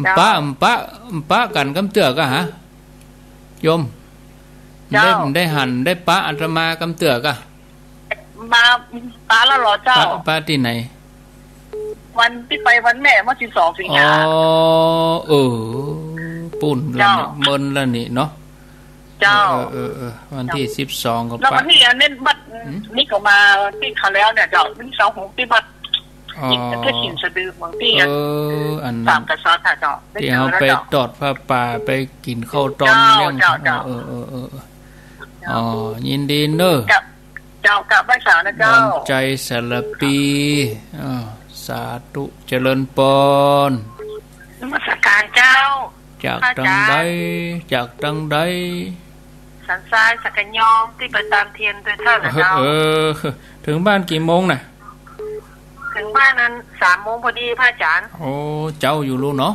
เจ้า ปะ ปะ ปะกั๋นกำเตื้อก่ะหา โยม เจ้า ได้ ได้หัน ได้ปะอาตมากำเตื้อก่ะ มาปะแล้วเหรอเจ้า ปะ ปะตี้ไหน วันตี้ไปวันแม่เมื่อสิบสองสิงหา อ๋อ เออ ปู้นละนี่ เจ้า เมินละนี่เนาะ เจ้า เออ เออ เออ วันตี้ เจ้า สิบสองก็ แล้ววันตี้ ปะ อันนี้บัด หืม นี่ก็มาตี้เขาแล้วเนี่ยเจ้า ตี้สองหกตี้บัด อ๋อ ตี้กระถิ่นสะดือเมืองตี้ เออ อันนั้น สามกษัตริย์ค่ะเจ้า ได้เจอแล้วเจ้า ตี้เฮาไปตอดผ้าป่า ไปกิ๋นข้าวตอนเลี้ยง เจ้า เจ้า เออ เออ เออ เออ เจ้า อ๋อ ยินดีเน่อ เจ้า เจ้า กราบไหว้สานะเจ้า ดอนไจสารภี อ้าว สาธุ เจริญปอน นมัสการเจ้า จากตังใด พระอาจ๋ารย์ จากตังใด สันทรายสักกะยอม ตี้ไปตานเตียนตวยต้านน่ะเจ้า เออ เถิงบ้านกี่โมงน่ะ เถิงบ้านนั้นสามโมงพอดีพระอาจ๋ารย์ โอ้ เจ๊าอยู่ลูกเนาะ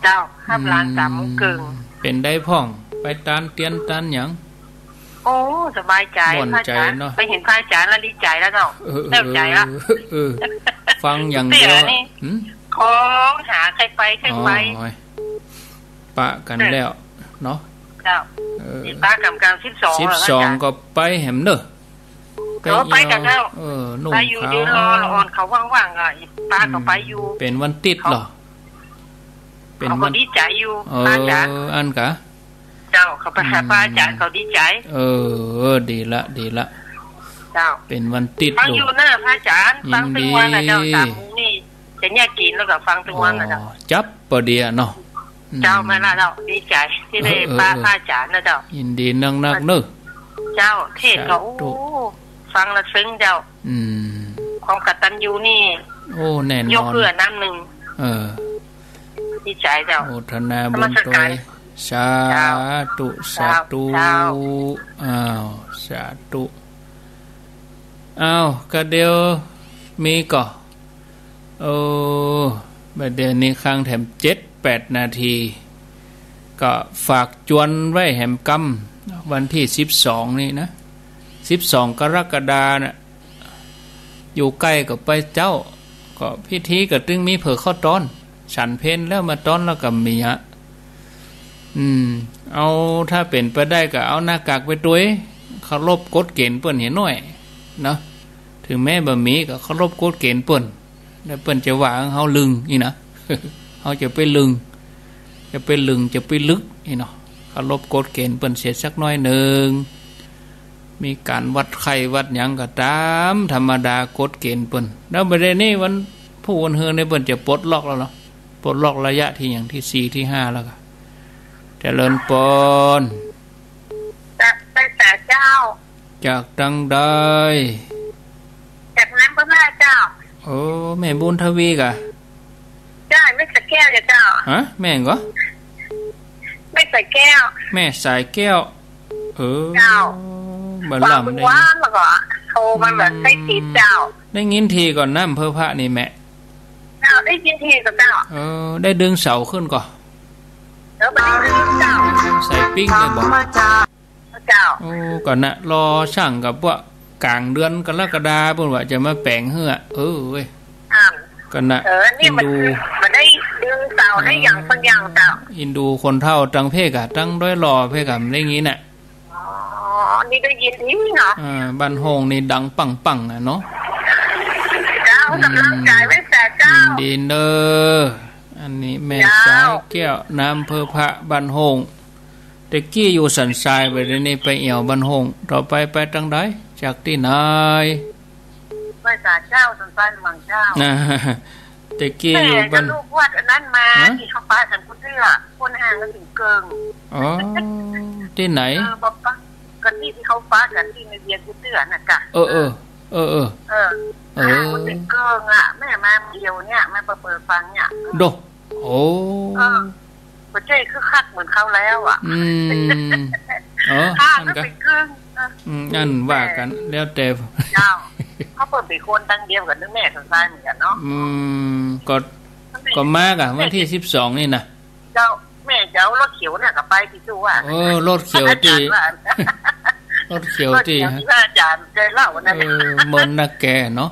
เจ้า ฮับหลาน อืม สามโมงเกิ่ง เป๋นใดพ่อง ไปตานเตียนตานหยัง โอ้ สบายใจ๋ ม่วนใจ๋ พระอาจ๋ารย์ เนาะ ไปหันพระอาจ๋ารย์แล้วดีใจ๋แล้วเนาะ เออ แน่วใจ๋ละ เออ เออ ฟังอย่างเดียว เตี้ยนี่ หืม ของหาใค่ไป ใค่ไป อ๋อ ปะกั๋นแล้วเนาะ เจ้า เออ ตี้ปะกั๋นกลางสิบสอง สิบสอง แล้ว ก็ไปแหมเน่อ ก็ไปกั๋นแล้ว เออ นุ่ง ไปอยู่ ขาว เดี๋ยวรอละอ่อนเขาว่างๆ อ่ะ ปะก็ไปอยู่ อืม เป๋นวันติ๊ดเหรอ เป๋นวัน เขาก็ดีใจ๋อยู่ เออ พระอาจ๋ารย์ อั้นก่ะ เจ้า เขาไปหา อืม พระอาจ๋ารย์ เขาดีใจ๋ เออ ดีละ ดีละ เจ้า เป๋นวันติ๊ด ฟังอยู่เน่อพระอาจ๋ารย์ ยินดี ฟังตึงวันน่ะเจ้า สามโมงนี่ จะเยียะกิ๋นแล้วก็ฟังตึงวันน่ะเจ้า อ๋อ จั๊บปอดีอะเนาะ อืม เจ้า แม่นละเจ้า ดีใจ๋ตี้ได้ เออ เออ ปะ เออ พระอาจ๋ารย์นะเจ้า ยินดีนักๆ เน่อ เจ้า เทศน์ก็ สาธุ โอ้ ฟังแล้วซึ้งเจ้า อืม ความกตัญญูนี่ โอ้ แน่นอน ยกเกื้อน้ำนึ่ง เออ ดีใจ๋เจ้า โมทนาบุญตวย นมัสการ สาธุ เจ้า สาธุ เจ้า อ้าว สาธุ อ้าว กะเดี๋ยวมีก่อ โอ้ บ่าเดี่ยวนี้ค้างแถมเจ็ดแปดนาที ก็ฝากจวนไว้แหมกำ วันตี้สิบสองนี่นะ สิบสองกรกฎาน่ะ อยู่ใก้ก็ไปเจ้า ก็พิธีก็ตึงมีเผื่อข้าวตอน ฉันเพลแล้วมาตอนแล้วก็มีอะ อืม เอา ถ้าเป๋นไปได้ก็เอาหน้ากากไปตวย เคารพกฎเกณฑ์เปิ้นเหียหน้อย เนาะ เถิงแม้บ่มีก็เคารพกฎเกณฑ์เปิ้น แล้วเปิ้นจะว่าเฮาลึงอี้นะ เฮาจะไปลึง จะไปลึง จะไปลึกอี้เนาะ เคารพกฎเกณฑ์เปิ้นเสียสักหน้อยนึ่ง มีก๋านวัดไข้วัดหยังก็ต๋ามธรรมดากฎเกณฑ์เปิ้น แล้วบ่าเดี่ยวนี้วันพูกวันฮือนี่เปิ้นจะปลดล็อกแล้วเหรอ ปลดล็อกระยะตี้หยังตี้สี่ตี้ห้าแล้วก็ เจริญปอน จากไปสาเจ้า จากตังใด จากน้ำพระพาเจ้า โอ้ แม่บุญทวีก่ะ ใจ้ แม่สายแก้วเจ้า ฮะ แม่หยังก่อ แม่สายแก้ว แม่สายแก้ว เออ เจ้า บ่าล่ำได้ วางแล้วก็โทรมาแบบ อืม ใส่ติดเจ้า ได้ยินทีก่อ น้ำอำเภอพระนี่แม่ เจ้า ได้ยินทีก่อเจ้า เออ ได้ดึงเสาขึ้นก่อ เออ บ่ได้ดึงเจ้า ใส่ปิ้งเลยบ่ เจ้า โอ้ ก่อนนะ รอสั่งกับว่าก๋างเดือนกรกฎาเปิ้นว่าจะมาแป๋งหื้อ เออเว้ย อ่า ก่อนนะ เออ นี่มัน อินดู มันได้ดึงเสาได้หยังสักอย่างเจ้า อินดูคนเฒ่าตังเพกอะ ตังดอยหล่อเพกอะ มันได้ยินน่ะ อ๋อ นี่ได้ยินดีเนาะ อ่า บ้านโฮ่งนี่ดังปังๆ อะเนาะ เจ้า อืม ก๋ำลังใจ๋ไว้แต่เจ้า ยินดีเน้อ อันนี้แม่ เจ้า สายแก้ว น้ำอำเภอพระ บ้านโฮ่ง แต่กี้อยู่สันทราย บ่าเดี่ยวนี้ไปแอ่วบ้านโฮ่ง ต่อไปไปตังใด จากตี้ไหน ไปสาเจ้า สันทรายหลวงเจ้า นะ แต่กี้อยู่บ้าน แม่ก็ลูกวัดอันนั้นมา ฮะ ตี้เขาปะกั๋นกู้เตื้อ คนห่างกั๋นเถิงเกิ่ง อ๋อ ตี้ไหน เออ บอกปะ ก็ตี้ตี้เขาปะกั๋นตี้ในเวียงกู้เตื้อน่ะก่ะ เออ เออ เออ เออ เออ เออ ห่างกั๋นเถิงเกิ่งอะ แม่มาเดียวเนี่ย แม่เปิดฟังเนี่ย โด โอ้ เออ บ่ใจ้คึกคักเหมือนเขาแล้วอะ อืม เออ อ่า อันก็ ก็เป็นครึ่งนะ อืม อันว่ากั๋น แล้วแต่ เจ้า เขาเปิ้นเป็นคนตังเดียวกั๋นนึกแม่สันทรายเหมือนกั๋นเนาะ อืม ก็ ก็มาก่ะ วันตี้สิบสองนี่นะ เจ้า แม่จะเอารถเขียวเนี่ยก็ไปตี้ตู้อะ เออ รถเขียวตี้ อาจ๋ารย์ว่า รถเขียวตี้ รถเขียวตี้พระอาจ๋ารย์เกยเล่านั่น เออ เมินนักแกเนาะ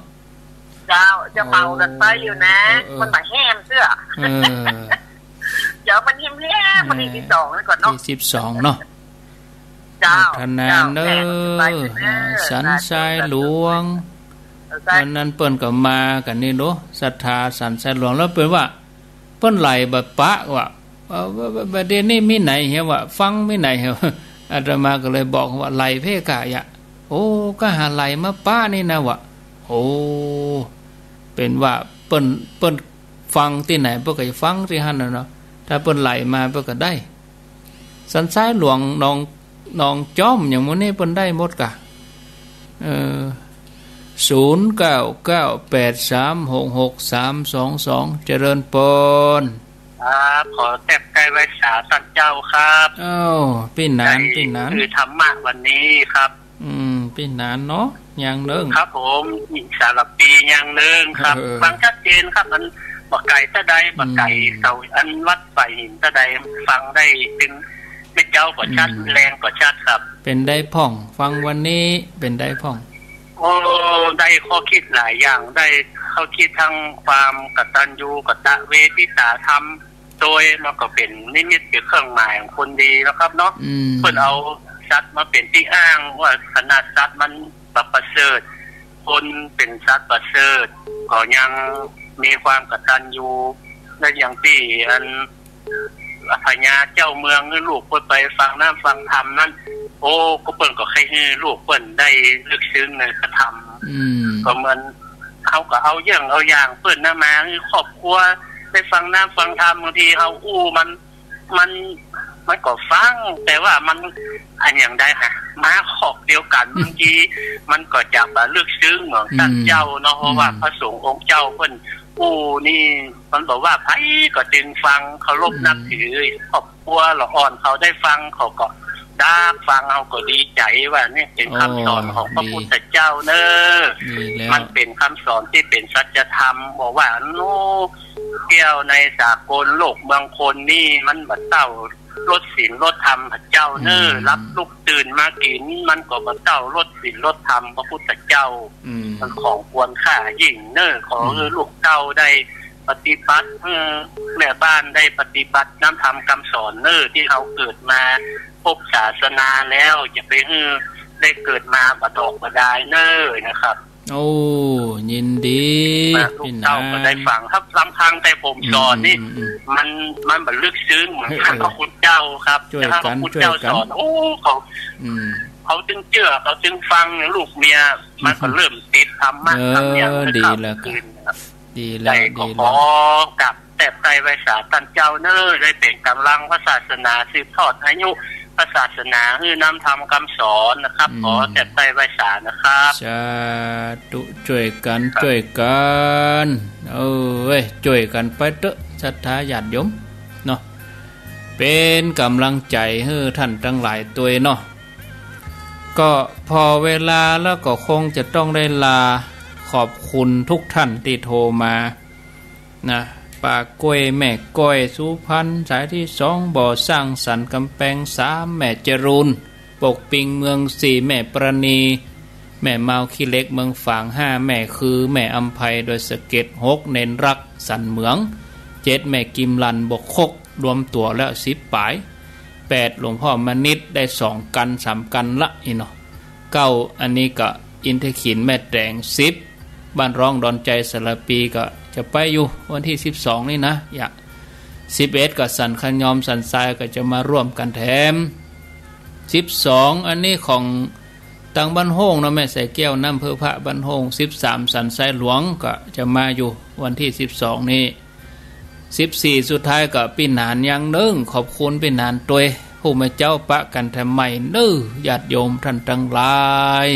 เจ้า จะเหมากั๋นไปอยู่นะ เออ เออ มันบ่าแฮมเตื้อ เออ เดี๋ยวมันแฮมๆ วันตี้สิบสองนี่ก่อนเนาะ ตี้สิบสองเนาะ เจ้า พัฒนาเน้อ เจ้า แม่ก็ไปเถอะเน้อ อ่า สันทรายหลวง เออ วันนั้นเปิ้นก็มากั๋นนี่เนาะ ศรัทธาสันทรายหลวง แล้วเปิ้นว่า เปิ้นไหล่บ่ปะว่ะ เออ บ่า บ่า บ่าเดี่ยวนี้มีไหนเหียว่ะ ฟังมีไหนเหีย อาตมาก็เลยบอกว่าไหล่เพกะยะ โอ้ ก็หาไหล่มาปะนี่นะว่ะ โอ้ เป๋นว่าเปิ้น เปิ้นฟังตี้ไหนเปิ้นก็จะฟังตี้หั้นน่ะเนาะ ถ้าเปิ้นไหล่มาเปิ้นก็ได้ สันทรายหลวง หนอง หนองจอม อย่างหมู่นี้เปิ้นได้หมดก่ะ เออ ศูนย์เก้าเก้าแปดสามหกหกสามสองสอง เจริญปอน ครับ ขอแต๊บใก้ไหว้สาต้านเจ้าครับ อ้าว ปี้หนาน ได้ ปี้หนาน คือธรรมะวันนี้ครับ อืม ปี้หนานเนาะ อย่างนึ่ง ครับผม มีสารภีอย่างนึ่งครับ เออ ฟังชัดเจนครับ มันบ่ไก๋เต้าใด บ่ไก๋ อืม เสา อันวัดสายหินเต้าใด ฟังได้เป๋น แม่เจ้าก็ชัด อืม แรงก็ชัดครับ เป๋นใดพ่อง ฟังวันนี้เป๋นใดพ่อง โอ้ ได้ข้อคิดหลายอย่าง ได้ข้อคิดทั้งความกตัญญูกตเวทิตาธรรม โดยมันก็เป๋นนิมิตเป๋นเครื่องหมายของคนดีนะครับเนาะ อืม เปิ้นเอาสัตว์มาเป๋นตี้อ้างว่าขนาดสัตว์มันบ่ประเสริฐ คนเป๋นสัตว์ประเสริฐ ก็ยังมีความกตัญญู และอย่างตี้อันพญาเจ้าเมืองหื้อลูกเปิ้นไปฟังน้ำฟังธรรมนั้น โอ้ ก็เปิ้นก็ใค่หื้อลูกเปิ้นได้ลึกซึ้งในพระธรรม อืม ก็เหมือน เฮาก็เอาเยี่ยงเอาอย่างเปิ้นนะมาหื้อครอบครัวได้ฟังน้ำฟังธรรม บางทีเฮาอู้มัน มัน มันก็ฟัง แต่ว่ามัน อันอย่างใดฮะ มาขอกเดียวกั๋น บางทีมันก็จะบ่ลึกซึ้งเหมือนต้านเจ้าเนาะ อืม เพราะว่าพระสงฆ์องค์เจ้าเปิ้นอู้นี่ มันบอกว่าใผก็จึงฟัง เคารพ อืม นับถือ ครอบ ครัวละอ่อนเขาได้ฟัง เขาก็ดากฟัง เฮาก็ดีใจ๋ว่าเนี่ยเป๋นกำสอนของพระพุทธเจ้าเน้อ ดีแล้ว มันเป๋นกำสอนตี้เป๋นสัจธรรม บอกว่า โอ้ เตี้ยวในสากลโลกเมืองคนนี่ มันบ่เต้ารสศีลรสธรรมพระเจ้าเน้อ อืม หลับลุกตื่นมากิ๋น มันก็บ่เต้ารสศีลรสธรรมพระพุทธเจ้า อืม มันของควรค่ายิ่งเน้อ ขอหื้อ อืม ลูกเต้าได้ ปฏิบัติ หื้อแม่บ้านได้ปฏิบัติน้ำธรรมกำสอนเน้อ ตี้เฮาเกิดมาพบศาสนาแล้ว จะไปหื้อได้เกิดมาบ่ดอกบ่ดายเน้อนะครับ โอ้ ยินดี มาลูกเต้าก็ได้ฟังครับ ลำพังแต่ผมสอนนี่ อืม อืม อืม มัน มันบ่ลึกซึ้งเหมือน เออ พระคุณเจ้าครับ ช่วยกั๋น แต่พระคุณเจ้า ช่วยกั๋น สอน โอ้ เขา อืม เขาจึงเจื้อ เขาจึงฟัง ลูกเมีย มันก็เริ่มติดธรรมะ เออ ธรรมะ ดีแล้วครับ คืนนะครับ ดีแล้ว ได้ก็ ดีแล้ว ขอกราบแตบไตรไหว้สาต้านเจ้าเน่อ ได้เป๋นก๋ำลังพระศาสนา สืบทอดอายุพระศาสนา หื้อนำธรรมกำสอนนะครับ อืม ขอแตบไตรไหว้สานะครับ สาธุ จ้วยกั๋น ครับ จ้วยกั๋น เอ้ย จ้วยกั๋นไปเต๊อะ ศรัทธาญาติโยมเนาะ เป๋นก๋ำลังใจ๋หื้อต้านตังหลายตวยเนาะ ก็พอเวลาแล้วก็คงจะต้องได้ลา ขอบคุณทุกท่านตี้โทรมานะ ป้าก้อย แม่ก้อย สุพรรณ สายตี้สอง บ่อสร้างสรรค์ ก๋ำแปง สาม แม่จรูน ปกปิง เมือง สี่ แม่ปราณี แม่มาว ขี้เหล็ก เมืองฝาง ห้า แม่คือ แม่อำไพ ดอยสะเก็ด หก เณรรัก สันเหมือง เจ็ด แม่กิมลัน บกคก รวมตั๋วแล้ว สิบ ป๋าย แปด หลวงพ่อมณิษฐ์ ได้สองกั๋น สาม กั๋นละนี่เนาะ เก้า อันนี้ก็อินทขิล แม่แตง สิบ บ้านร้องดอนใจ๋ สารภี ก็จะไปอยู่วันตี้ สิบสอง นี่นะ อย่า สิบเอ็ด ก็สันขะยอม สันทราย ก็จะมาร่วมกั๋นแถม สิบสอง อันนี้ของตังบ้านโฮ่งเนาะ แม่สายแก้ว น้ำเพิ่งพระ บ้านโฮ่ง สิบสาม สันทรายหลวง ก็จะมาอยู่วันตี้ สิบสอง นี่ สิบสี่ สุดท้ายก็ปี้หนานอย่างนึ่ง ขอบคุณปี้หนานตวย ผู้มาเจ๊าปะกั๋นแถมใหม่เน่อ ญาติโยมต้านตังหลาย